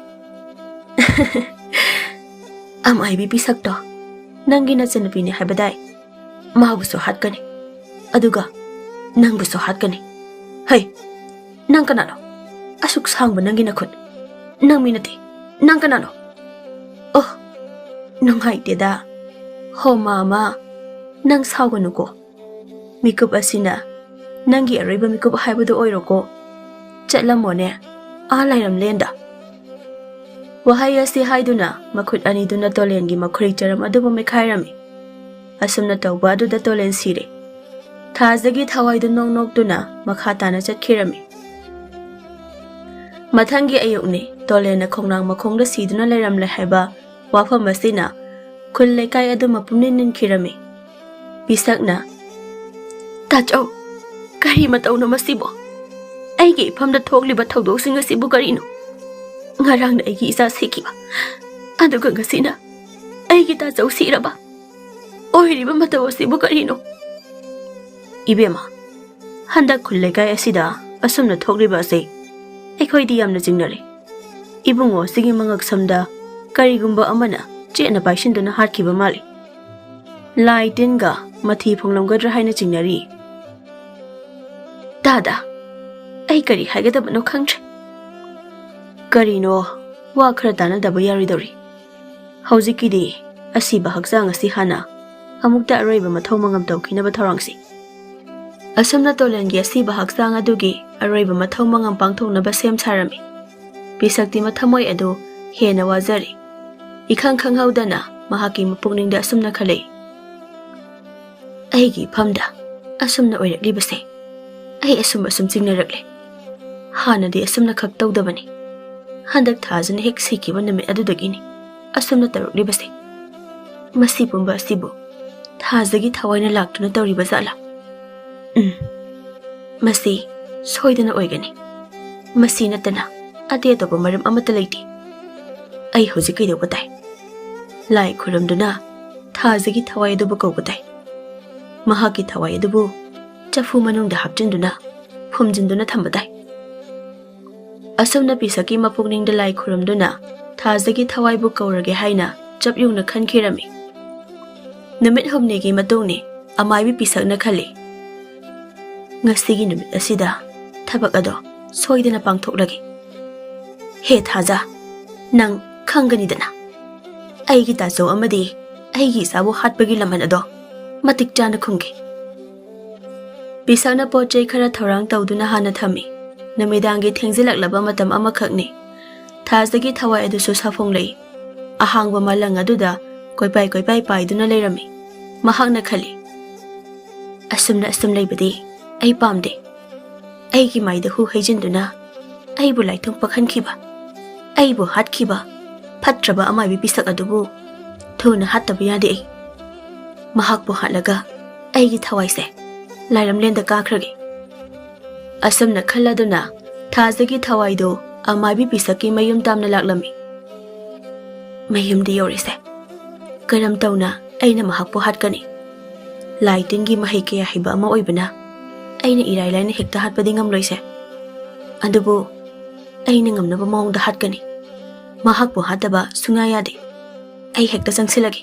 "ꯑꯃꯥꯏꯕꯤ ꯄꯤꯁꯛꯇꯣ, ꯅꯪꯒꯤ ꯅꯆꯟꯅꯨꯄꯤꯅꯤ ꯍꯥꯏꯕꯗꯥꯏ? ꯃꯥꯕꯨꯁꯨ ꯍꯥꯠꯀꯅꯤ, ꯑꯗꯨꯒ ꯅꯪꯕꯨꯁꯨ ꯍꯥꯠꯀꯅꯤ꯫ ꯍꯩ, ꯅꯪ ꯀꯅꯥꯅꯣ? ꯑꯁꯨꯛ ꯁꯥꯡꯕ ꯅꯪꯒꯤ ꯅꯈꯨꯠ꯫ ꯅꯪ ꯃꯤ ꯅꯠꯇꯦ꯫ ꯅꯪ ꯀꯅꯥꯅꯣ? ꯑꯣ, ꯅꯨꯡꯉꯥꯏꯇꯦꯗ꯫ ꯍꯣ ꯃꯥꯃ, ꯅꯪ ꯁꯥꯎꯒꯅꯨꯀꯣ꯫ ꯃꯤꯀꯨꯞ ꯑꯁꯤꯅ ꯅꯪꯒꯤ ꯑꯔꯣꯏꯕ ꯃꯤꯀꯨꯞ ꯍꯥꯏꯕꯗꯨ ꯑꯣꯏꯔꯣꯀꯣ꯫ ꯆꯠꯂꯝꯃꯣꯅꯦ, ꯑꯥ ꯂꯥꯏꯔꯝꯂꯦꯟꯗ꯫" ꯋꯥꯍꯩ ꯑꯁꯤ ꯍꯥꯏꯗꯨꯅ ꯃꯈꯨꯠ ꯑꯅꯤꯗꯨꯅ ꯇꯣꯂꯦꯟꯒꯤ ꯃꯈꯨꯔꯤ ꯆꯔꯝ ꯑꯗꯨꯕꯨ ꯃꯦꯠꯈꯥꯏꯔꯝꯃꯤ꯫ ꯑꯁꯨꯝꯅ ꯇꯧꯕ ꯑꯗꯨꯗ ꯇꯣꯂꯦꯟ ꯁꯤꯔꯦ꯫ ꯊꯥꯖꯒꯤ ꯊꯋꯥꯏꯗꯨ ꯅꯣꯛ ꯅꯣꯛꯇꯨꯅ ꯃꯈꯥ ꯇꯥꯅ ꯆꯠꯈꯤꯔꯝꯃꯤ꯫ ꯃꯊꯪꯒꯤ ꯑꯌꯨꯛꯅꯤ, ꯇꯣꯂꯦꯟꯅ ꯈꯣꯡꯅꯥꯡ ꯃꯈꯣꯡꯗ ꯁꯤꯗꯨꯅ ꯂꯩꯔꯝꯂꯦ ꯍꯥꯏꯕ ꯋꯥꯐꯝ ꯑꯁꯤꯅ ꯈꯨꯜ ꯂꯩꯀꯥꯏ ꯑꯗꯨ ꯃꯄꯨꯝ ꯅꯤꯟ ꯅꯤꯟꯈꯤꯔꯝꯃꯤ꯫ ꯄꯤꯁꯛꯅ, "ꯇꯥꯆꯧ, ꯀꯔꯤ ꯃꯇꯧꯅꯣ ꯃꯁꯤꯕꯣ? ꯑꯩꯒꯤ ꯏꯐꯝꯗ ꯊꯣꯛꯂꯤꯕ ꯊꯧꯗꯣꯛꯁꯤꯡ ꯑꯁꯤꯕꯨ ꯀꯔꯤꯅꯣ? ꯉꯔꯥꯡꯅ ꯑꯩꯒꯤ ꯏꯆꯥ ꯁꯤꯈꯤꯕ, ꯑꯗꯨꯒ ꯉꯁꯤꯅ ꯑꯩꯒꯤ ꯇꯥꯆꯧ ꯁꯤꯔꯕ? ꯑꯣꯏꯔꯤꯕ ꯃꯇꯧ ꯑꯁꯤꯕꯨ ꯀꯔꯤꯅꯣ?" ꯏꯕꯦꯝꯃ, ꯍꯟꯗꯛ ꯈꯨꯜ ꯂꯩꯀꯥꯏ ꯑꯁꯤꯗ ꯑꯁꯨꯝꯅ ꯊꯣꯛꯂꯤꯕ ꯑꯁꯤ ꯑꯩꯈꯣꯏꯗꯤ ꯌꯥꯝꯅ ꯆꯤꯡꯅꯔꯦ꯫ ꯏꯕꯨꯡꯉꯣ ꯑꯁꯤꯒꯤ ꯃꯉꯛ ꯁꯝꯗ ꯀꯔꯤꯒꯨꯝꯕ ꯑꯃꯅ ꯆꯦꯠꯅ ꯄꯥꯏꯁꯤꯟꯗꯨꯅ ꯍꯥꯠꯈꯤꯕ ꯃꯥꯜꯂꯤ꯫ ꯂꯥꯏ ꯇꯤꯟꯒ ꯃꯊꯤ ꯐꯣꯡꯂꯝꯒꯗ꯭ꯔꯥ ꯍꯥꯏꯅ ꯆꯤꯡꯅꯔꯤ꯫ ꯇꯥꯗ, ꯑꯩ ꯀꯔꯤ ꯍꯥꯏꯒꯗꯕꯅꯣ ꯈꯪꯗ꯭ꯔꯦ꯫ ꯀꯔꯤꯅꯣ, ꯋꯥ ꯈꯔ ꯇꯥꯟꯅꯗꯕ ꯌꯥꯔꯣꯏꯗꯧꯔꯤ꯫ ꯍꯧꯖꯤꯛꯀꯤꯗꯤ ꯑꯁꯤꯕ ꯍꯛꯆꯥꯡ ꯑꯁꯤ ꯍꯥꯟꯅ ꯑꯃꯨꯛꯇ ꯑꯔꯣꯏꯕ ꯃꯊꯧ ꯃꯉꯝ ꯇꯧꯈꯤꯅꯕ ꯊꯧꯔꯥꯡꯁꯤ꯫ ꯑꯁꯨꯝꯅ ꯇꯣꯂꯦꯟꯒꯤ ꯑꯁꯤꯕ ꯍꯛꯆꯥꯡ ꯑꯗꯨꯒꯤ ꯑꯔꯣꯏꯕ ꯃꯊꯧ ꯃꯉꯝ ꯄꯥꯡꯊꯣꯛꯅꯕ ꯁꯦꯝ ꯁꯥꯔꯝꯃꯤ꯫ ꯄꯤꯁꯛꯇꯤ ꯃꯊꯃꯣꯏ ꯑꯗꯨ ꯍꯦꯟꯅ ꯋꯥꯖꯔꯤ꯫ ꯏꯈꯪ ꯈꯪꯍꯧꯗꯅ ꯃꯍꯥꯛꯀꯤ ꯃꯄꯨꯛꯅꯤꯡꯗ ꯑꯁꯨꯝꯅ ꯈꯜꯂꯛꯏ, "ꯑꯩꯒꯤ ꯏꯐꯝꯗ ꯑꯁꯨꯝꯅ ꯑꯣꯏꯔꯛꯂꯤꯕꯁꯦ ꯑꯩ ꯑꯁꯨꯝ ꯑꯁꯨꯝ ꯆꯤꯡꯅꯔꯛꯂꯦ꯫ ꯍꯥꯟꯅꯗꯤ ꯑꯁꯨꯝꯅ ꯈꯛ ꯇꯧꯗꯕꯅꯤ꯫ ꯍꯟꯗꯛ ꯊꯥꯁꯤꯅ ꯍꯦꯛ ꯁꯤꯈꯤꯕ ꯅꯨꯃꯤꯠ ꯑꯗꯨꯗꯒꯤꯅꯤ ꯑꯁꯨꯝꯅ ꯇꯧꯔꯛꯂꯤꯕꯁꯦ꯫ ꯃꯁꯤ ꯄꯨꯝꯕ ꯑꯁꯤꯕꯨ ꯊꯥꯖꯒꯤ ꯊꯋꯥꯏꯅ ꯂꯥꯛꯇꯨꯅ ꯇꯧꯔꯤꯕ ꯖꯥꯠꯂꯥ? ꯎꯝ, ꯃꯁꯤ ꯁꯣꯏꯗꯅ ꯑꯣꯏꯒꯅꯤ꯫ ꯃꯁꯤ ꯅꯠꯇꯅ ꯑꯇꯩ ꯑꯇꯣꯞꯄ ꯃꯔꯝ ꯑꯃꯠꯇ ꯂꯩꯇꯦ꯫ ꯑꯩ ꯍꯧꯖꯤꯛ ꯀꯩꯗꯧꯕ ꯇꯥꯏ? ꯂꯥꯏ ꯈꯨꯔꯨꯝꯗꯨꯅ ꯊꯥꯖꯒꯤ ꯊꯋꯥꯏ ꯑꯗꯨꯕꯨ ꯀꯧꯕ ꯇꯥꯏ꯫ ꯃꯍꯥꯛꯀꯤ ꯊꯋꯥꯏ ꯑꯗꯨꯕꯨ ꯆꯐꯨ ꯃꯅꯨꯡꯗ ꯍꯥꯞꯆꯤꯟꯗꯨꯅ ꯐꯨꯝꯖꯤꯟꯗꯨꯅ ꯊꯝꯕ ꯇꯥꯏ꯫ ꯑꯁꯨꯝꯅ ꯄꯤꯁꯛꯀꯤ ꯃꯄꯨꯛꯅꯤꯡꯗ ꯂꯥꯏ ꯈꯨꯔꯨꯝꯗꯨꯅ ꯊꯥꯖꯒꯤ ꯊꯋꯥꯏꯕꯨ ꯀꯧꯔꯒꯦ ꯍꯥꯏꯅ ꯆꯞ ꯌꯨꯡꯅ ꯈꯟꯈꯤꯔꯝꯃꯤ꯫ ꯅꯨꯃꯤꯠ ꯍꯨꯝꯅꯤꯒꯤ ꯃꯇꯨꯡꯅꯤ꯫ ꯑꯃꯥꯏꯕꯤ ꯄꯤꯁꯛꯅ ꯈꯜꯂꯤ, "ꯉꯁꯤꯒꯤ ꯅꯨꯃꯤꯠ ꯑꯁꯤꯗ ꯊꯕꯛ ꯑꯗꯣ ꯁꯣꯏꯗꯅ ꯄꯥꯡꯊꯣꯛꯂꯒꯦ꯫ ꯍꯦ ꯊꯥꯖ, ꯅꯪ ꯈꯪꯒꯅꯤꯗꯅ, ꯑꯩꯒꯤ ꯇꯥꯖꯧ ꯑꯃꯗꯤ ꯑꯩꯒꯤ ꯏꯆꯥꯕꯨ ꯍꯥꯠꯄꯒꯤ ꯂꯃꯟ ꯑꯗꯣ ꯃꯇꯤꯛ ꯆꯥꯅ ꯈꯨꯝꯒꯦ꯫" ꯄꯤꯁꯛꯅ ꯄꯣꯠ ꯆꯩ ꯈꯔ ꯊꯧꯔꯥꯡ ꯇꯧꯗꯨꯅ ꯍꯥꯟꯅ ꯊꯝꯃꯤ꯫ ꯅꯨꯃꯤꯗꯥꯡꯒꯤ ꯊꯦꯡꯖꯤꯜꯂꯛꯂꯕ ꯃꯇꯝ ꯑꯃꯈꯛꯅꯤ꯫ ꯊꯥꯖꯒꯤ ꯊꯋꯥꯏ ꯑꯗꯨꯁꯨ ꯁꯥꯐꯣꯡꯂꯛꯏ꯫ ꯑꯍꯥꯡꯕ ꯃꯥꯂꯪ ꯑꯗꯨꯗ ꯀꯣꯏꯄꯥꯏ ꯀꯣꯏꯄꯥꯏ ꯄꯥꯏꯗꯨꯅ ꯂꯩꯔꯝꯃꯤ꯫ ꯃꯍꯥꯛꯅ ꯈꯜꯂꯤ, "ꯑꯁꯨꯝꯅ ꯑꯁꯨꯝ ꯂꯩꯕꯗꯤ ꯑꯩ ꯄꯥꯝꯗꯦ꯫ ꯑꯩꯒꯤ ꯃꯥꯏꯗ ꯍꯨ ꯍꯩꯖꯤꯟꯗꯨꯅ ꯑꯩꯕꯨ ꯂꯥꯏꯊꯨꯡ ꯄꯛꯍꯟꯈꯤꯕ, ꯑꯩꯕꯨ ꯍꯥꯠꯈꯤꯕ ꯐꯠꯇ꯭ꯔꯕ ꯑꯃꯥꯏꯕꯤ ꯄꯤꯁꯛ ꯑꯗꯨꯕꯨ ꯊꯨꯅ ꯍꯥꯠꯇꯕ ꯌꯥꯗꯦ ꯑꯩ꯫ ꯃꯍꯥꯛꯄꯨ ꯍꯥꯠꯂꯒ ꯑꯩꯒꯤ ꯊꯋꯥꯏꯁꯦ ꯂꯥꯏꯔꯝꯂꯦꯟꯗ ꯀꯥꯈ꯭ꯔꯒꯦ꯫" ꯑꯁꯨꯝꯅ ꯈꯜꯂꯗꯨꯅ ꯊꯥꯖꯒꯤ ꯊꯋꯥꯏꯗꯨ ꯑꯃꯥꯏꯕꯤ ꯄꯤꯁꯛꯀꯤ ꯃꯌꯨꯝ ꯇꯥꯝꯅ ꯂꯥꯛꯂꯝꯃꯤ꯫ "ꯃꯌꯨꯝꯗ ꯌꯧꯔꯤꯁꯦ꯫ ꯀꯔꯝ ꯇꯧꯅ ꯑꯩꯅ ꯃꯍꯥꯛꯄꯨ ꯍꯥꯠꯀꯅꯤ? ꯂꯥꯏ ꯇꯤꯟꯒꯤ ꯃꯍꯩ ꯀꯌꯥ ꯍꯩꯕ ꯑꯃ ꯑꯣꯏꯕꯅ ꯑꯩꯅ ꯏꯔꯥꯏ ꯂꯥꯏꯅ ꯍꯦꯛꯇ ꯍꯥꯠꯄꯗꯤ ꯉꯝꯂꯣꯏꯁꯦ꯫ ꯑꯗꯨꯕꯨ ꯑꯩꯅ ꯉꯝꯅꯕ ꯃꯑꯣꯡꯗ ꯍꯥꯠꯀꯅꯤ꯫ ꯃꯍꯥꯛꯄꯨ ꯍꯥꯠꯇꯕ ꯁꯨꯡꯌꯥ ꯌꯥꯗꯦ꯫ ꯑꯩ ꯍꯦꯛꯇ ꯆꯪꯁꯤꯜꯂꯒꯦ꯫"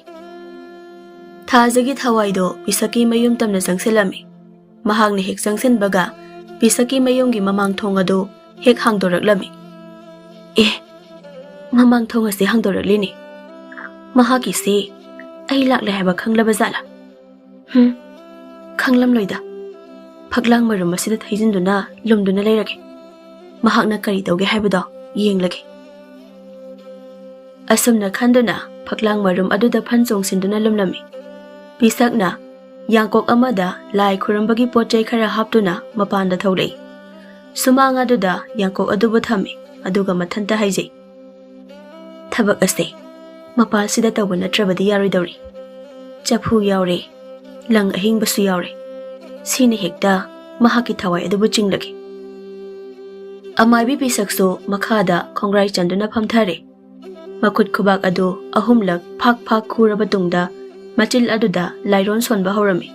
ꯊꯥꯖꯒꯤ ꯊꯋꯥꯏꯗꯣ ꯄꯤꯁꯛꯀꯤ ꯃꯌꯨꯝ ꯇꯝꯅ ꯆꯪꯁꯤꯜꯂꯝꯃꯤ꯫ ꯃꯍꯥꯛꯅ ꯍꯦꯛ ꯆꯪꯁꯤꯟꯕꯒ ꯄꯤꯁꯛꯀꯤ ꯃꯌꯨꯝꯒꯤ ꯃꯃꯥꯡ ꯊꯣꯡ ꯑꯗꯨ ꯍꯦꯛ ꯍꯥꯡꯗꯣꯔꯛꯂꯝꯃꯤ꯫ "ꯑꯦ, ꯃꯃꯥꯡ ꯊꯣꯡ ꯑꯁꯤ ꯍꯥꯡꯗꯣꯔꯛꯂꯤꯅꯤ꯫ ꯃꯍꯥꯛꯀꯤꯁꯤ ꯑꯩ ꯂꯥꯛꯂꯦ ꯍꯥꯏꯕ ꯈꯪꯂꯕ ꯖꯥꯠꯂꯥ? ꯍꯨꯝ, ꯈꯪꯂꯝꯂꯣꯏꯗ꯫" ꯐꯛꯂꯥꯡ ꯃꯔꯨꯝ ꯑꯁꯤꯗ ꯊꯩꯖꯤꯟꯗꯨꯅ ꯂꯨꯝꯗꯨꯅ ꯂꯩꯔꯒꯦ꯫ ꯃꯍꯥꯛꯅ ꯀꯔꯤ ꯇꯧꯒꯦ ꯍꯥꯏꯕꯗꯣ ꯌꯦꯡꯂꯒꯦ꯫ ꯑꯁꯨꯝꯅ ꯈꯟꯗꯨꯅ ꯐꯛꯂꯥꯡ ꯃꯔꯨꯝ ꯑꯗꯨꯗ ꯐꯟ ꯆꯣꯡꯁꯤꯟꯗꯨꯅ ꯂꯨꯝꯂꯝꯃꯤ꯫ ꯄꯤꯁꯛꯅ ꯌꯥꯡꯀꯣꯛ ꯑꯃꯗ ꯂꯥꯏ ꯈꯨꯔꯨꯝꯕꯒꯤ ꯄꯣꯠ ꯆꯩ ꯈꯔ ꯍꯥꯞꯇꯨꯅ ꯃꯄꯥꯟꯗ ꯊꯣꯛꯂꯛꯏ꯫ ꯁꯨꯃꯥꯡ ꯑꯗꯨꯗ ꯌꯥꯡꯀꯣꯛ ꯑꯗꯨꯕꯨ ꯊꯝꯃꯤ꯫ ꯑꯗꯨꯒ ꯃꯊꯟꯇ ꯍꯥꯏꯖꯩ, "ꯊꯕꯛ ꯑꯁꯦ ꯃꯄꯥꯜꯁꯤꯗ ꯇꯧꯕ ꯅꯠꯇ꯭ꯔꯕꯗꯤ ꯌꯥꯔꯣꯏꯗꯧꯔꯤ꯫ ꯆꯐꯨ ꯌꯥꯎꯔꯦ, ꯂꯪ ꯑꯍꯤꯡꯕꯁꯨ ꯌꯥꯎꯔꯦ꯫ ꯁꯤꯅ ꯍꯦꯛꯇ ꯃꯍꯥꯛꯀꯤ ꯊꯋꯥꯏ ꯑꯗꯨꯕꯨ ꯆꯤꯡꯂꯒꯦ"꯫ ꯑꯃꯥꯏꯕꯤ ꯄꯤꯁꯛꯁꯨ ꯃꯈꯥꯗ ꯈꯣꯡꯒ꯭ꯔꯥꯏ ꯆꯟꯗꯨꯅ ꯐꯝꯊꯔꯦ꯫ ꯃꯈꯨꯠ ꯈꯨꯕꯥꯛ ꯑꯗꯨ ꯑꯍꯨꯝꯂꯛ ꯐꯥꯛ ꯐꯥꯛ ꯈꯨꯔꯕ ꯇꯨꯡꯗ ꯃꯆꯤꯜ ꯑꯗꯨꯗ ꯂꯥꯏꯔꯣꯟ ꯁꯣꯟꯕ ꯍꯧꯔꯝꯃꯤ꯫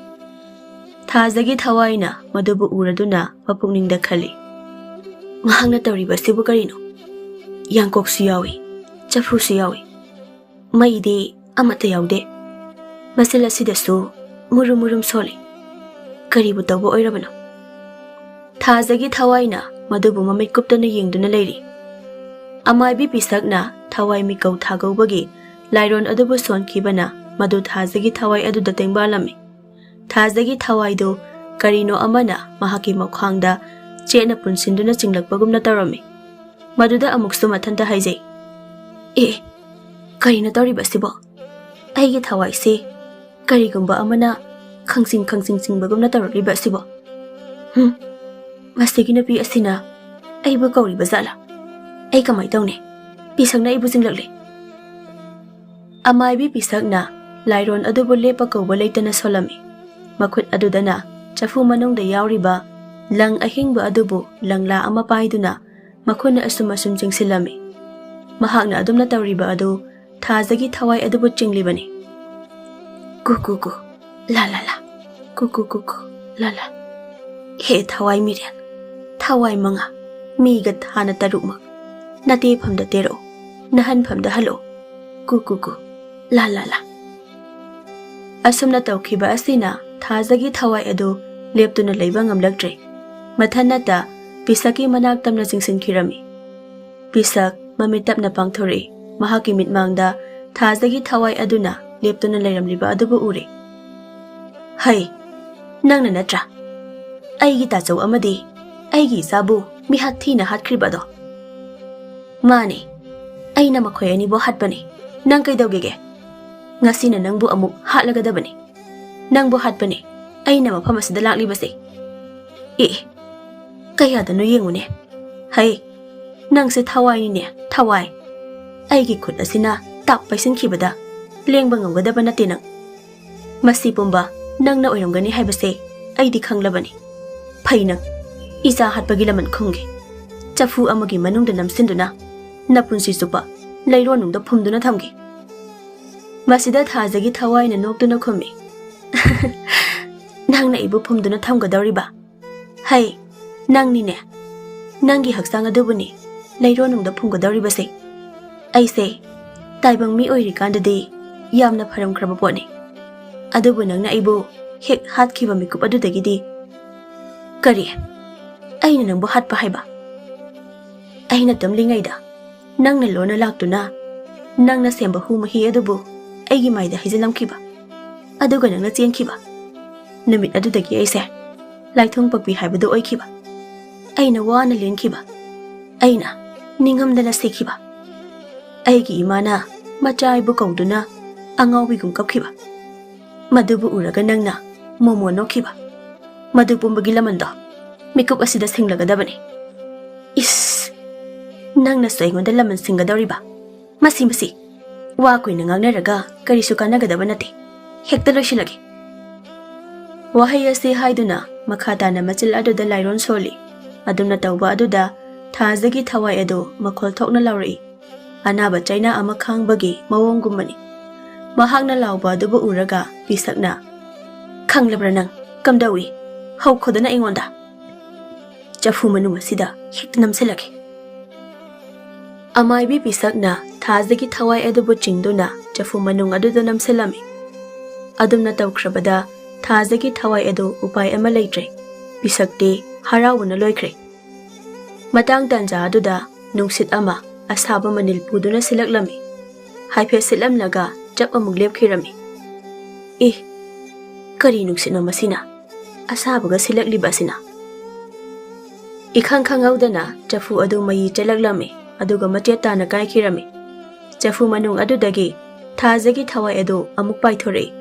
ꯊꯥꯖꯒꯤ ꯊꯋꯥꯏꯅ ꯃꯗꯨꯕꯨ ꯎꯔꯗꯨꯅ ꯃꯄꯨꯛꯅꯤꯡꯗ ꯈꯜꯂꯤ, "ꯃꯍꯥꯛꯅ ꯇꯧꯔꯤꯕ ꯑꯁꯤꯕꯨ ꯀꯔꯤꯅꯣ? ꯌꯥꯡꯀꯣꯛꯁꯨ ꯌꯥꯎꯏ, ꯆꯐꯨꯁꯨ ꯌꯥꯎꯏ, ꯃꯩꯗꯤ ꯑꯃꯠꯇ ꯌꯥꯎꯗꯦ꯫ ꯃꯆꯤꯜ ꯑꯁꯤꯗꯁꯨ ꯃꯨꯔꯨꯝ ꯃꯨꯔꯨꯝ ꯁꯣꯜꯂꯤ꯫ ꯀꯔꯤꯕꯨ ꯇꯧꯕ ꯑꯣꯏꯔꯕꯅꯣ?" ꯊꯥꯖꯒꯤ ꯊꯋꯥꯏꯅ ꯃꯗꯨꯕꯨ ꯃꯃꯤꯠ ꯀꯨꯞꯇꯅ ꯌꯦꯡꯗꯨꯅ ꯂꯩꯔꯤ꯫ ꯑꯃꯥꯏꯕꯤ ꯄꯤꯁꯛꯅ ꯊꯋꯥꯏ ꯃꯤꯀꯧ ꯊꯥꯒꯧꯕꯒꯤ ꯂꯥꯏꯔꯣꯟ ꯑꯗꯨꯕꯨ ꯁꯣꯟꯈꯤꯕꯅ ꯃꯗꯨ ꯊꯥꯖꯒꯤ ꯊꯋꯥꯏ ꯑꯗꯨꯗ ꯇꯦꯡꯕꯥꯜꯂꯝꯃꯤ꯫ ꯊꯥꯖꯒꯤ ꯊꯋꯥꯏꯗꯨ ꯀꯔꯤꯅꯣ ꯑꯃꯅ ꯃꯍꯥꯛꯀꯤ ꯃꯈ꯭ꯋꯥꯡꯗ ꯆꯦꯠꯅ ꯄꯨꯟꯁꯤꯟꯗꯨꯅ ꯆꯤꯡꯂꯛꯄꯒꯨꯝꯅ ꯇꯧꯔꯝꯃꯤ꯫ ꯃꯗꯨꯗ ꯑꯃꯨꯛꯁꯨ ꯃꯊꯟꯇ ꯍꯥꯏꯖꯩ, "ꯑꯦ, ꯀꯔꯤꯅꯣ ꯇꯧꯔꯤꯕ ꯑꯁꯤꯕꯣ? ꯑꯩꯒꯤ ꯊꯋꯥꯏꯁꯦ ꯀꯔꯤꯒꯨꯝꯕ ꯑꯃꯅ ꯈꯪꯆꯤꯡ ꯈꯪꯆꯤꯡ ꯆꯤꯡꯕꯒꯨꯝꯅ ꯇꯧꯔꯛꯂꯤꯕ ꯑꯁꯤꯕꯣ? ꯍꯨꯝ, ꯃꯁꯤꯒꯤ ꯅꯨꯄꯤ ꯑꯁꯤꯅ ꯑꯩꯕꯨ ꯀꯧꯔꯤꯕ ꯖꯥꯠꯂꯥ? ꯑꯩ ꯀꯃꯥꯏ ꯇꯧꯅꯤ? ꯄꯤꯁꯛꯅ ꯑꯩꯕꯨ ꯆꯤꯡꯂꯛꯂꯦ"꯫ ꯑꯃꯥꯏꯕꯤ ꯄꯤꯁꯛꯅ ꯂꯥꯏꯔꯣꯟ ꯑꯗꯨꯕꯨ ꯂꯦꯞꯄ ꯀꯧꯕ ꯂꯩꯇꯅ ꯁꯣꯜꯂꯝꯃꯤ꯫ ꯃꯈꯨꯠ ꯑꯗꯨꯗꯅ ꯆꯐꯨ ꯃꯅꯨꯡꯗ ꯌꯥꯎꯔꯤꯕ ꯂꯪ ꯑꯍꯤꯡꯕ ꯑꯗꯨꯕꯨ ꯂꯪꯂꯥ ꯑꯃ ꯄꯥꯏꯗꯨꯅ ꯃꯈꯨꯠꯅ ꯑꯁꯨꯝ ꯑꯁꯨꯝ ꯆꯤꯡꯁꯤꯜꯂꯝꯃꯤ꯫ ꯃꯍꯥꯛꯅ ꯑꯗꯨꯝꯅ ꯇꯧꯔꯤꯕ ꯑꯗꯨ ꯊꯥꯖꯒꯤ ꯊꯋꯥꯏ ꯑꯗꯨꯕꯨ ꯆꯤꯡꯂꯤꯕꯅꯤ꯫ "ꯀꯨ ꯀꯨ ꯀꯨ, ꯂꯥ ꯂꯥ ꯂꯥ, ꯀꯨ ꯀꯨ ꯀꯨ ꯀꯨ, ꯂꯥ ꯂꯥ꯫ ꯍꯦ ꯊꯋꯥꯏ ꯃꯤꯔꯦꯜ, ꯊꯋꯥꯏ ꯃꯉꯥ, ꯃꯤꯒ ꯊꯥꯅ ꯇꯔꯨꯛꯃꯛ, ꯅꯇꯦꯐꯝꯗ ꯇꯦꯔꯛꯑꯣ, ꯅꯍꯟꯐꯝꯗ ꯍꯜꯂꯛꯑꯣ, ꯀꯨ ꯀꯨ ꯀꯨ, ꯂꯥ ꯂꯥ ꯂꯥ"꯫ ꯑꯁꯨꯝꯅ ꯇꯧꯈꯤꯕ ꯑꯁꯤꯅ ꯊꯥꯖꯒꯤ ꯊꯋꯥꯏ ꯑꯗꯨ ꯂꯦꯞꯇꯨꯅ ꯂꯩꯕ ꯉꯝꯂꯛꯇ꯭ꯔꯦ꯫ ꯃꯊꯟꯅꯇ ꯄꯤꯁꯛꯀꯤ ꯃꯅꯥꯛ ꯇꯝꯅ ꯆꯤꯡꯁꯤꯟꯈꯤꯔꯝꯃꯤ꯫ ꯄꯤꯁꯛ ꯃꯃꯤꯠ ꯇꯞꯅ ꯄꯥꯡꯊꯣꯔꯛꯏ꯫ ꯃꯍꯥꯛꯀꯤ ꯃꯤꯠꯃꯥꯡꯗ ꯊꯥꯖꯒꯤ ꯊꯋꯥꯏ ꯑꯗꯨꯅ ꯂꯦꯞꯇꯨꯅ ꯂꯩꯔꯝꯂꯤꯕ ꯑꯗꯨꯕꯨ ꯎꯔꯦ꯫ "ꯍꯩ, ꯅꯪꯅ ꯅꯠꯇ꯭ꯔꯥ ꯑꯩꯒꯤ ꯇꯥꯆꯧ ꯑꯃꯗꯤ ꯑꯩꯒꯤ ꯏꯆꯥꯕꯨ ꯃꯤꯍꯥꯠ ꯊꯤꯅ ꯍꯥꯠꯈ꯭ꯔꯤꯕ ꯑꯗꯣ?" "ꯃꯥꯅꯦ, ꯑꯩꯅ ꯃꯈꯣꯏ ꯑꯅꯤꯕꯨ ꯍꯥꯠꯄꯅꯦ꯫ ꯅꯪ ꯀꯩꯗꯧꯒꯦꯒꯦ? ꯉꯁꯤꯅ ꯅꯪꯕꯨ ꯑꯃꯨꯛ ꯍꯥꯠꯂꯒꯗꯕꯅꯤ꯫ ꯅꯪꯕꯨ ꯍꯥꯠꯄꯅꯦ ꯑꯩꯅ ꯃꯐꯝ ꯑꯁꯤꯗ ꯂꯥꯛꯂꯤꯕꯁꯦ꯫ ꯑꯦ, ꯀꯌꯥꯗꯅꯣ ꯌꯦꯡꯉꯨꯅꯦ꯫ ꯍꯩ, "ꯅꯪꯁꯦ ꯊꯋꯥꯏꯅꯤꯅꯦ, ꯊꯋꯥꯏ꯫ ꯑꯩꯒꯤ ꯈꯨꯠ ꯑꯁꯤꯅ ꯇꯥꯞ ꯄꯩꯁꯤꯟꯈꯤꯕꯗ ꯂꯦꯡꯕ ꯉꯝꯒꯗꯕ ꯅꯠꯇꯦ ꯅꯪ꯫ ꯃꯁꯤ ꯄꯨꯝꯕ ꯅꯪꯅ ꯑꯣꯏꯔꯝꯒꯅꯤ ꯍꯥꯏꯕꯁꯦ ꯑꯩꯗꯤ ꯈꯪꯂꯕꯅꯤ꯫ ꯐꯩ ꯅꯪ, ꯏꯆꯥ ꯍꯥꯠꯄꯒꯤ ꯂꯃꯟ ꯈꯨꯝꯒꯦ꯫ ꯆꯐꯨ ꯑꯃꯒꯤ ꯃꯅꯨꯡꯗ ꯅꯝꯁꯤꯟꯗꯨꯅ ꯅꯄꯨꯟꯁꯤ ꯆꯨꯞꯄ ꯂꯩꯔꯣꯟꯅꯨꯡꯗ ꯐꯨꯝꯗꯨꯅ ꯊꯝꯒꯦ꯫" ꯃꯁꯤꯗ ꯊꯥꯖꯒꯤ ꯊꯋꯥꯏꯅ ꯅꯣꯛꯇꯨꯅ ꯈꯨꯝꯃꯤ, "ꯅꯪꯅ ꯑꯩꯕꯨ ꯐꯨꯝꯗꯨꯅ ꯊꯝꯒꯗꯧꯔꯤꯕ? ꯍꯩ, ꯅꯪꯅꯤꯅꯦ꯫ ꯅꯪꯒꯤ ꯍꯛꯆꯥꯡ ꯑꯗꯨꯕꯨꯅꯤ ꯂꯩꯔꯣꯟꯅꯨꯡꯗ ꯐꯨꯝꯒꯗꯧꯔꯤꯕꯁꯦ꯫ ꯑꯩꯁꯦ ꯇꯥꯏꯕꯪ ꯃꯤ ꯑꯣꯏꯔꯤꯀꯥꯟꯗꯗꯤ ꯌꯥꯝꯅ ꯐꯔꯝꯈ꯭ꯔꯕ ꯄꯣꯠꯅꯤ꯫ ꯑꯗꯨꯕꯨ ꯅꯪꯅ ꯑꯩꯕꯨ ꯍꯦꯛ ꯍꯥꯠꯈꯤꯕ ꯃꯤꯀꯨꯞ ꯑꯗꯨꯗꯒꯤꯗꯤ..." "ꯀꯔꯤ? ꯑꯩꯅ ꯅꯪꯕꯨ ꯍꯥꯠꯄ ꯍꯥꯏꯕ?" "ꯑꯩꯅ ꯇꯨꯝꯂꯤꯉꯩꯗ ꯅꯪꯅ ꯂꯣꯟꯅ ꯂꯥꯛꯇꯨꯅ ꯅꯪꯅ ꯁꯦꯝꯕ ꯍꯨ ꯃꯍꯤ ꯑꯗꯨꯕꯨ ꯑꯩꯒꯤ ꯃꯥꯏꯗ ꯍꯩꯖꯤꯜꯂꯝꯈꯤꯕ꯫ ꯑꯗꯨꯒ ꯅꯪꯅ ꯆꯦꯟꯈꯤꯕ꯫ ꯅꯨꯃꯤꯠ ꯑꯗꯨꯗꯒꯤ ꯑꯩꯁꯦ ꯂꯥꯏꯊꯨꯡ ꯄꯛꯄꯤ ꯍꯥꯏꯕꯗꯨ ꯑꯣꯏꯈꯤꯕ꯫ ꯑꯩꯅ ꯋꯥꯅ ꯂꯦꯟꯈꯤꯕ, ꯑꯩꯅ ꯅꯤꯡꯉꯝꯗꯅ ꯁꯤꯈꯤꯕ꯫ ꯑꯩꯒꯤ ꯏꯃꯥꯅ ꯃꯆꯥ ꯑꯩꯕꯨ ꯀꯧꯗꯨꯅ ꯑꯉꯥꯎꯕꯤꯒꯨꯝ ꯀꯞꯈꯤꯕ꯫ ꯃꯗꯨꯕꯨ ꯎꯔꯒ ꯅꯪꯅ ꯃꯣꯃꯣ ꯅꯣꯛꯈꯤꯕ꯫ ꯃꯗꯨ ꯄꯨꯝꯕꯒꯤ ꯂꯃꯟꯗꯣ ꯃꯤꯀꯨꯞ ꯑꯁꯤꯗ ꯁꯤꯡꯂꯒꯗꯕꯅꯤ꯫ ꯏꯁ! ꯅꯪꯅꯁꯨ ꯑꯩꯉꯣꯟꯗ ꯂꯃꯟ ꯁꯤꯡꯒꯗꯧꯔꯤꯕ? ꯃꯁꯤ, ꯃꯁꯤ! ꯋꯥ ꯀꯨꯏꯅ ꯉꯥꯡꯅꯔꯒ ꯀꯔꯤꯁꯨ ꯀꯥꯟꯅꯒꯗꯕ ꯅꯠꯇꯦ꯫ ꯍꯦꯛꯇ ꯂꯣꯏꯁꯤꯜꯂꯒꯦ꯫" ꯋꯥꯍꯩ ꯑꯁꯤ ꯍꯥꯏꯗꯨꯅ ꯃꯈꯥ ꯇꯥꯅ ꯃꯆꯤꯜ ꯑꯗꯨꯗ ꯂꯥꯏꯔꯣꯟ ꯁꯣꯜꯂꯤ꯫ ꯑꯗꯨꯝꯅ ꯇꯧꯕ ꯑꯗꯨꯗ ꯊꯥꯖꯒꯤ ꯊꯋꯥꯏ ꯑꯗꯨ ꯃꯈꯣꯜ ꯊꯣꯛꯅ ꯂꯥꯎꯔꯛꯏ꯫ ꯑꯅꯥꯕ ꯆꯩꯅꯥ ꯑꯃ ꯈꯥꯡꯕꯒꯤ ꯃꯑꯣꯡꯒꯨꯝꯕꯅꯤ꯫ ꯃꯍꯥꯛꯅ ꯂꯥꯎꯕ ꯑꯗꯨꯕꯨ ꯎꯔꯒ ꯄꯤꯁꯛꯅ, "ꯈꯪꯂꯕ꯭ꯔꯥ ꯅꯪ? ꯀꯝꯗꯧꯏ? ꯍꯧꯈꯣꯗꯅ ꯑꯩꯉꯣꯟꯗ꯫ ꯆꯐꯨ ꯃꯅꯨꯡ ꯑꯁꯤꯗ ꯍꯦꯛꯇ ꯅꯝꯁꯤꯜꯂꯒꯦ꯫" ꯑꯃꯥꯏꯕꯤ ꯄꯤꯁꯛꯅ ꯊꯥꯖꯒꯤ ꯊꯋꯥꯏ ꯑꯗꯨꯕꯨ ꯆꯤꯡꯗꯨꯅ ꯆꯐꯨ ꯃꯅꯨꯡ ꯑꯗꯨꯗ ꯅꯝꯁꯤꯜꯂꯝꯃꯤ꯫ ꯑꯗꯨꯝꯅ ꯇꯧꯈ꯭ꯔꯕꯗ ꯊꯥꯖꯒꯤ ꯊꯋꯥꯏ ꯑꯗꯨ ꯎꯄꯥꯏ ꯑꯃ ꯂꯩꯇ꯭ꯔꯦ꯫ ꯄꯤꯁꯛꯇꯤ ꯍꯔꯥꯎꯕꯅ ꯂꯣꯏꯈ꯭ꯔꯦ꯫ ꯃꯇꯥꯡ ꯇꯥꯟꯖꯥ ꯑꯗꯨꯗ ꯅꯨꯡꯁꯤꯠ ꯑꯃ ꯑꯁꯥꯕ ꯃꯅꯤꯜ ꯄꯨꯗꯨꯅ ꯁꯤꯜꯂꯛꯂꯝꯃꯤ꯫ ꯍꯥꯏꯐꯦꯠ ꯁꯤꯠꯂꯝꯂꯒ ꯆꯞ ꯑꯃꯨꯛ ꯂꯦꯞꯈꯤꯔꯝꯃꯤ꯫ "ꯑꯦ, ꯀꯔꯤ ꯅꯨꯡꯁꯤꯠꯅꯣ ꯃꯁꯤꯅ? ꯑꯁꯥꯕꯒ ꯁꯤꯜꯂꯛꯂꯤꯕ ꯑꯁꯤꯅ?" ꯏꯈꯪ ꯈꯪꯍꯧꯗꯅ ꯆꯐꯨ ꯑꯗꯨ ꯃꯩ ꯆꯠꯂꯛꯂꯝꯃꯤ, ꯑꯗꯨꯒ ꯃꯆꯦꯠ ꯇꯥꯅ ꯀꯥꯏꯈꯤꯔꯝꯃꯤ꯫ ꯆꯐꯨ ꯃꯅꯨꯡ ꯑꯗꯨꯗꯒꯤ ꯊꯥꯖꯒꯤ ꯊꯋꯥꯏ ꯑꯗꯨ ꯑꯃꯨꯛ ꯄꯥꯏꯊꯣꯔꯛꯏ꯫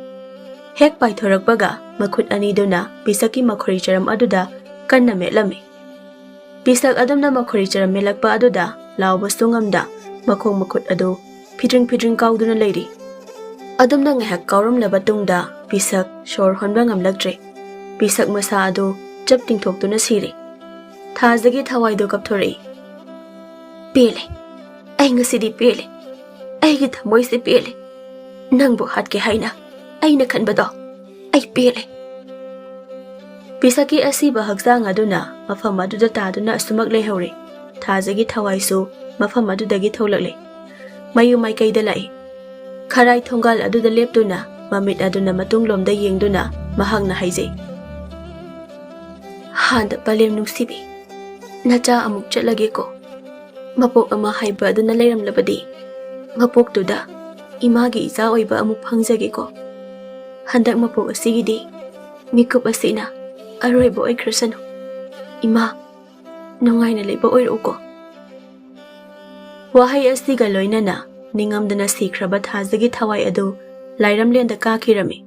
ꯍꯦꯛ ꯄꯥꯏꯊꯣꯔꯛꯄꯒ ꯃꯈꯨꯠ ꯑꯅꯤꯗꯨꯅ ꯄꯤꯁꯛꯀꯤ ꯃꯈꯣꯔꯤ ꯆꯔꯝ ꯑꯗꯨꯗ ꯀꯟꯅ ꯃꯦꯠꯂꯝꯃꯤ꯫ ꯄꯤꯁꯛ ꯑꯗꯨꯝꯅ ꯃꯈꯨꯔꯤ ꯆꯔꯝꯃꯤꯜꯂꯛꯄ ꯑꯗꯨꯗ ꯂꯥꯎꯕꯁꯨ ꯉꯝꯗ ꯃꯈꯣꯡ ꯃꯈꯨꯠ ꯑꯗꯨ ꯐꯤꯗ꯭ꯔꯤꯡ ꯐꯤꯗ꯭ꯔꯤꯡ ꯀꯥꯎꯗꯨꯅ ꯂꯩꯔꯤ꯫ ꯑꯗꯨꯝꯅ ꯉꯥꯏꯍꯥꯛ ꯀꯥꯎꯔꯝꯂꯕ ꯇꯨꯡꯗ ꯄꯤꯁꯛ ꯁꯣꯔ ꯍꯣꯟꯕ ꯉꯝꯂꯛꯇ꯭ꯔꯦ꯫ ꯄꯤꯁꯛ ꯃꯁꯥ ꯑꯗꯨ ꯆꯞ ꯇꯤꯡꯊꯣꯛꯇꯨꯅ ꯁꯤꯔꯦ꯫ ꯊꯥꯖꯒꯤ ꯊꯋꯥꯏꯗꯨ ꯀꯞꯊꯣꯔꯛꯏ꯫ "ꯄꯦꯜꯂꯦ, ꯑꯩ ꯉꯁꯤꯗꯤ ꯄꯦꯜꯂꯦ꯫ ꯑꯩꯒꯤ ꯊꯃꯣꯏꯁꯦ ꯄꯦꯜꯂꯦ꯫ ꯅꯪꯕꯨ ꯍꯥꯠꯀꯦ ꯍꯥꯏꯅ ꯑꯩꯅ ꯈꯟꯕꯗꯣ ꯑꯩ ꯄꯦꯜꯂꯦ꯫" ꯄꯤꯁꯛꯀꯤ ꯑꯁꯤꯕ ꯍꯛꯆꯥꯡ ꯑꯗꯨꯅ ꯃꯐꯝ ꯑꯗꯨꯗ ꯇꯥꯗꯨꯅ ꯑꯁꯨꯃꯛ ꯂꯩꯍꯧꯔꯦ꯫ ꯊꯥꯖꯒꯤ ꯊꯋꯥꯏꯁꯨ ꯃꯐꯝ ꯑꯗꯨꯗꯒꯤ ꯊꯣꯛꯂꯛꯂꯦ꯫ ꯃꯌꯨꯝ ꯃꯥꯏꯀꯩꯗ ꯂꯥꯛꯏ꯫ ꯈꯔꯥꯏ ꯊꯣꯡꯒꯥꯜ ꯑꯗꯨꯗ ꯂꯦꯞꯇꯨꯅ ꯃꯃꯤꯠ ꯑꯗꯨꯅ ꯃꯇꯨꯡꯂꯣꯝꯗ ꯌꯦꯡꯗꯨꯅ ꯃꯍꯥꯛꯅ ꯍꯥꯏꯖꯩ, "ꯍꯥꯟꯗ ꯄꯂꯦꯝ ꯅꯨꯡꯁꯤꯕꯤ, ꯅꯆꯥ ꯑꯃꯨꯛ ꯆꯠꯂꯒꯦꯀꯣ꯫ ꯃꯄꯣꯛ ꯑꯃ ꯍꯥꯏꯕ ꯑꯗꯨꯅ ꯂꯩꯔꯝꯂꯕꯗꯤ ꯃꯄꯣꯛꯇꯨꯗ ꯏꯃꯥꯒꯤ ꯏꯆꯥ ꯑꯣꯏꯕ ꯑꯃꯨꯛ ꯐꯪꯖꯒꯦꯀꯣ꯫ ꯍꯟꯗꯛ ꯃꯄꯣꯛ ꯑꯁꯤꯒꯤꯗꯤ ꯃꯤꯀꯨꯞ ꯑꯁꯤꯅ ꯑꯔꯣꯏꯕ ꯑꯣꯏꯈ꯭ꯔꯁꯅꯨ꯫ ꯏꯃꯥ, ꯅꯨꯡꯉꯥꯏꯅ ꯂꯩꯕ ꯑꯣꯏꯔꯛꯎꯀꯣ꯫" ꯋꯥꯍꯩ ꯑꯁꯤꯒ ꯂꯣꯏꯅꯅ ꯅꯤꯡꯉꯝꯗꯅ ꯁꯤꯈ꯭ꯔꯕ ꯊꯥꯖꯒꯤ ꯊꯋꯥꯏ ꯑꯗꯨ ꯂꯥꯏꯔꯝꯂꯦꯟꯗ ꯀꯥꯈꯤꯔꯝꯃꯤ꯫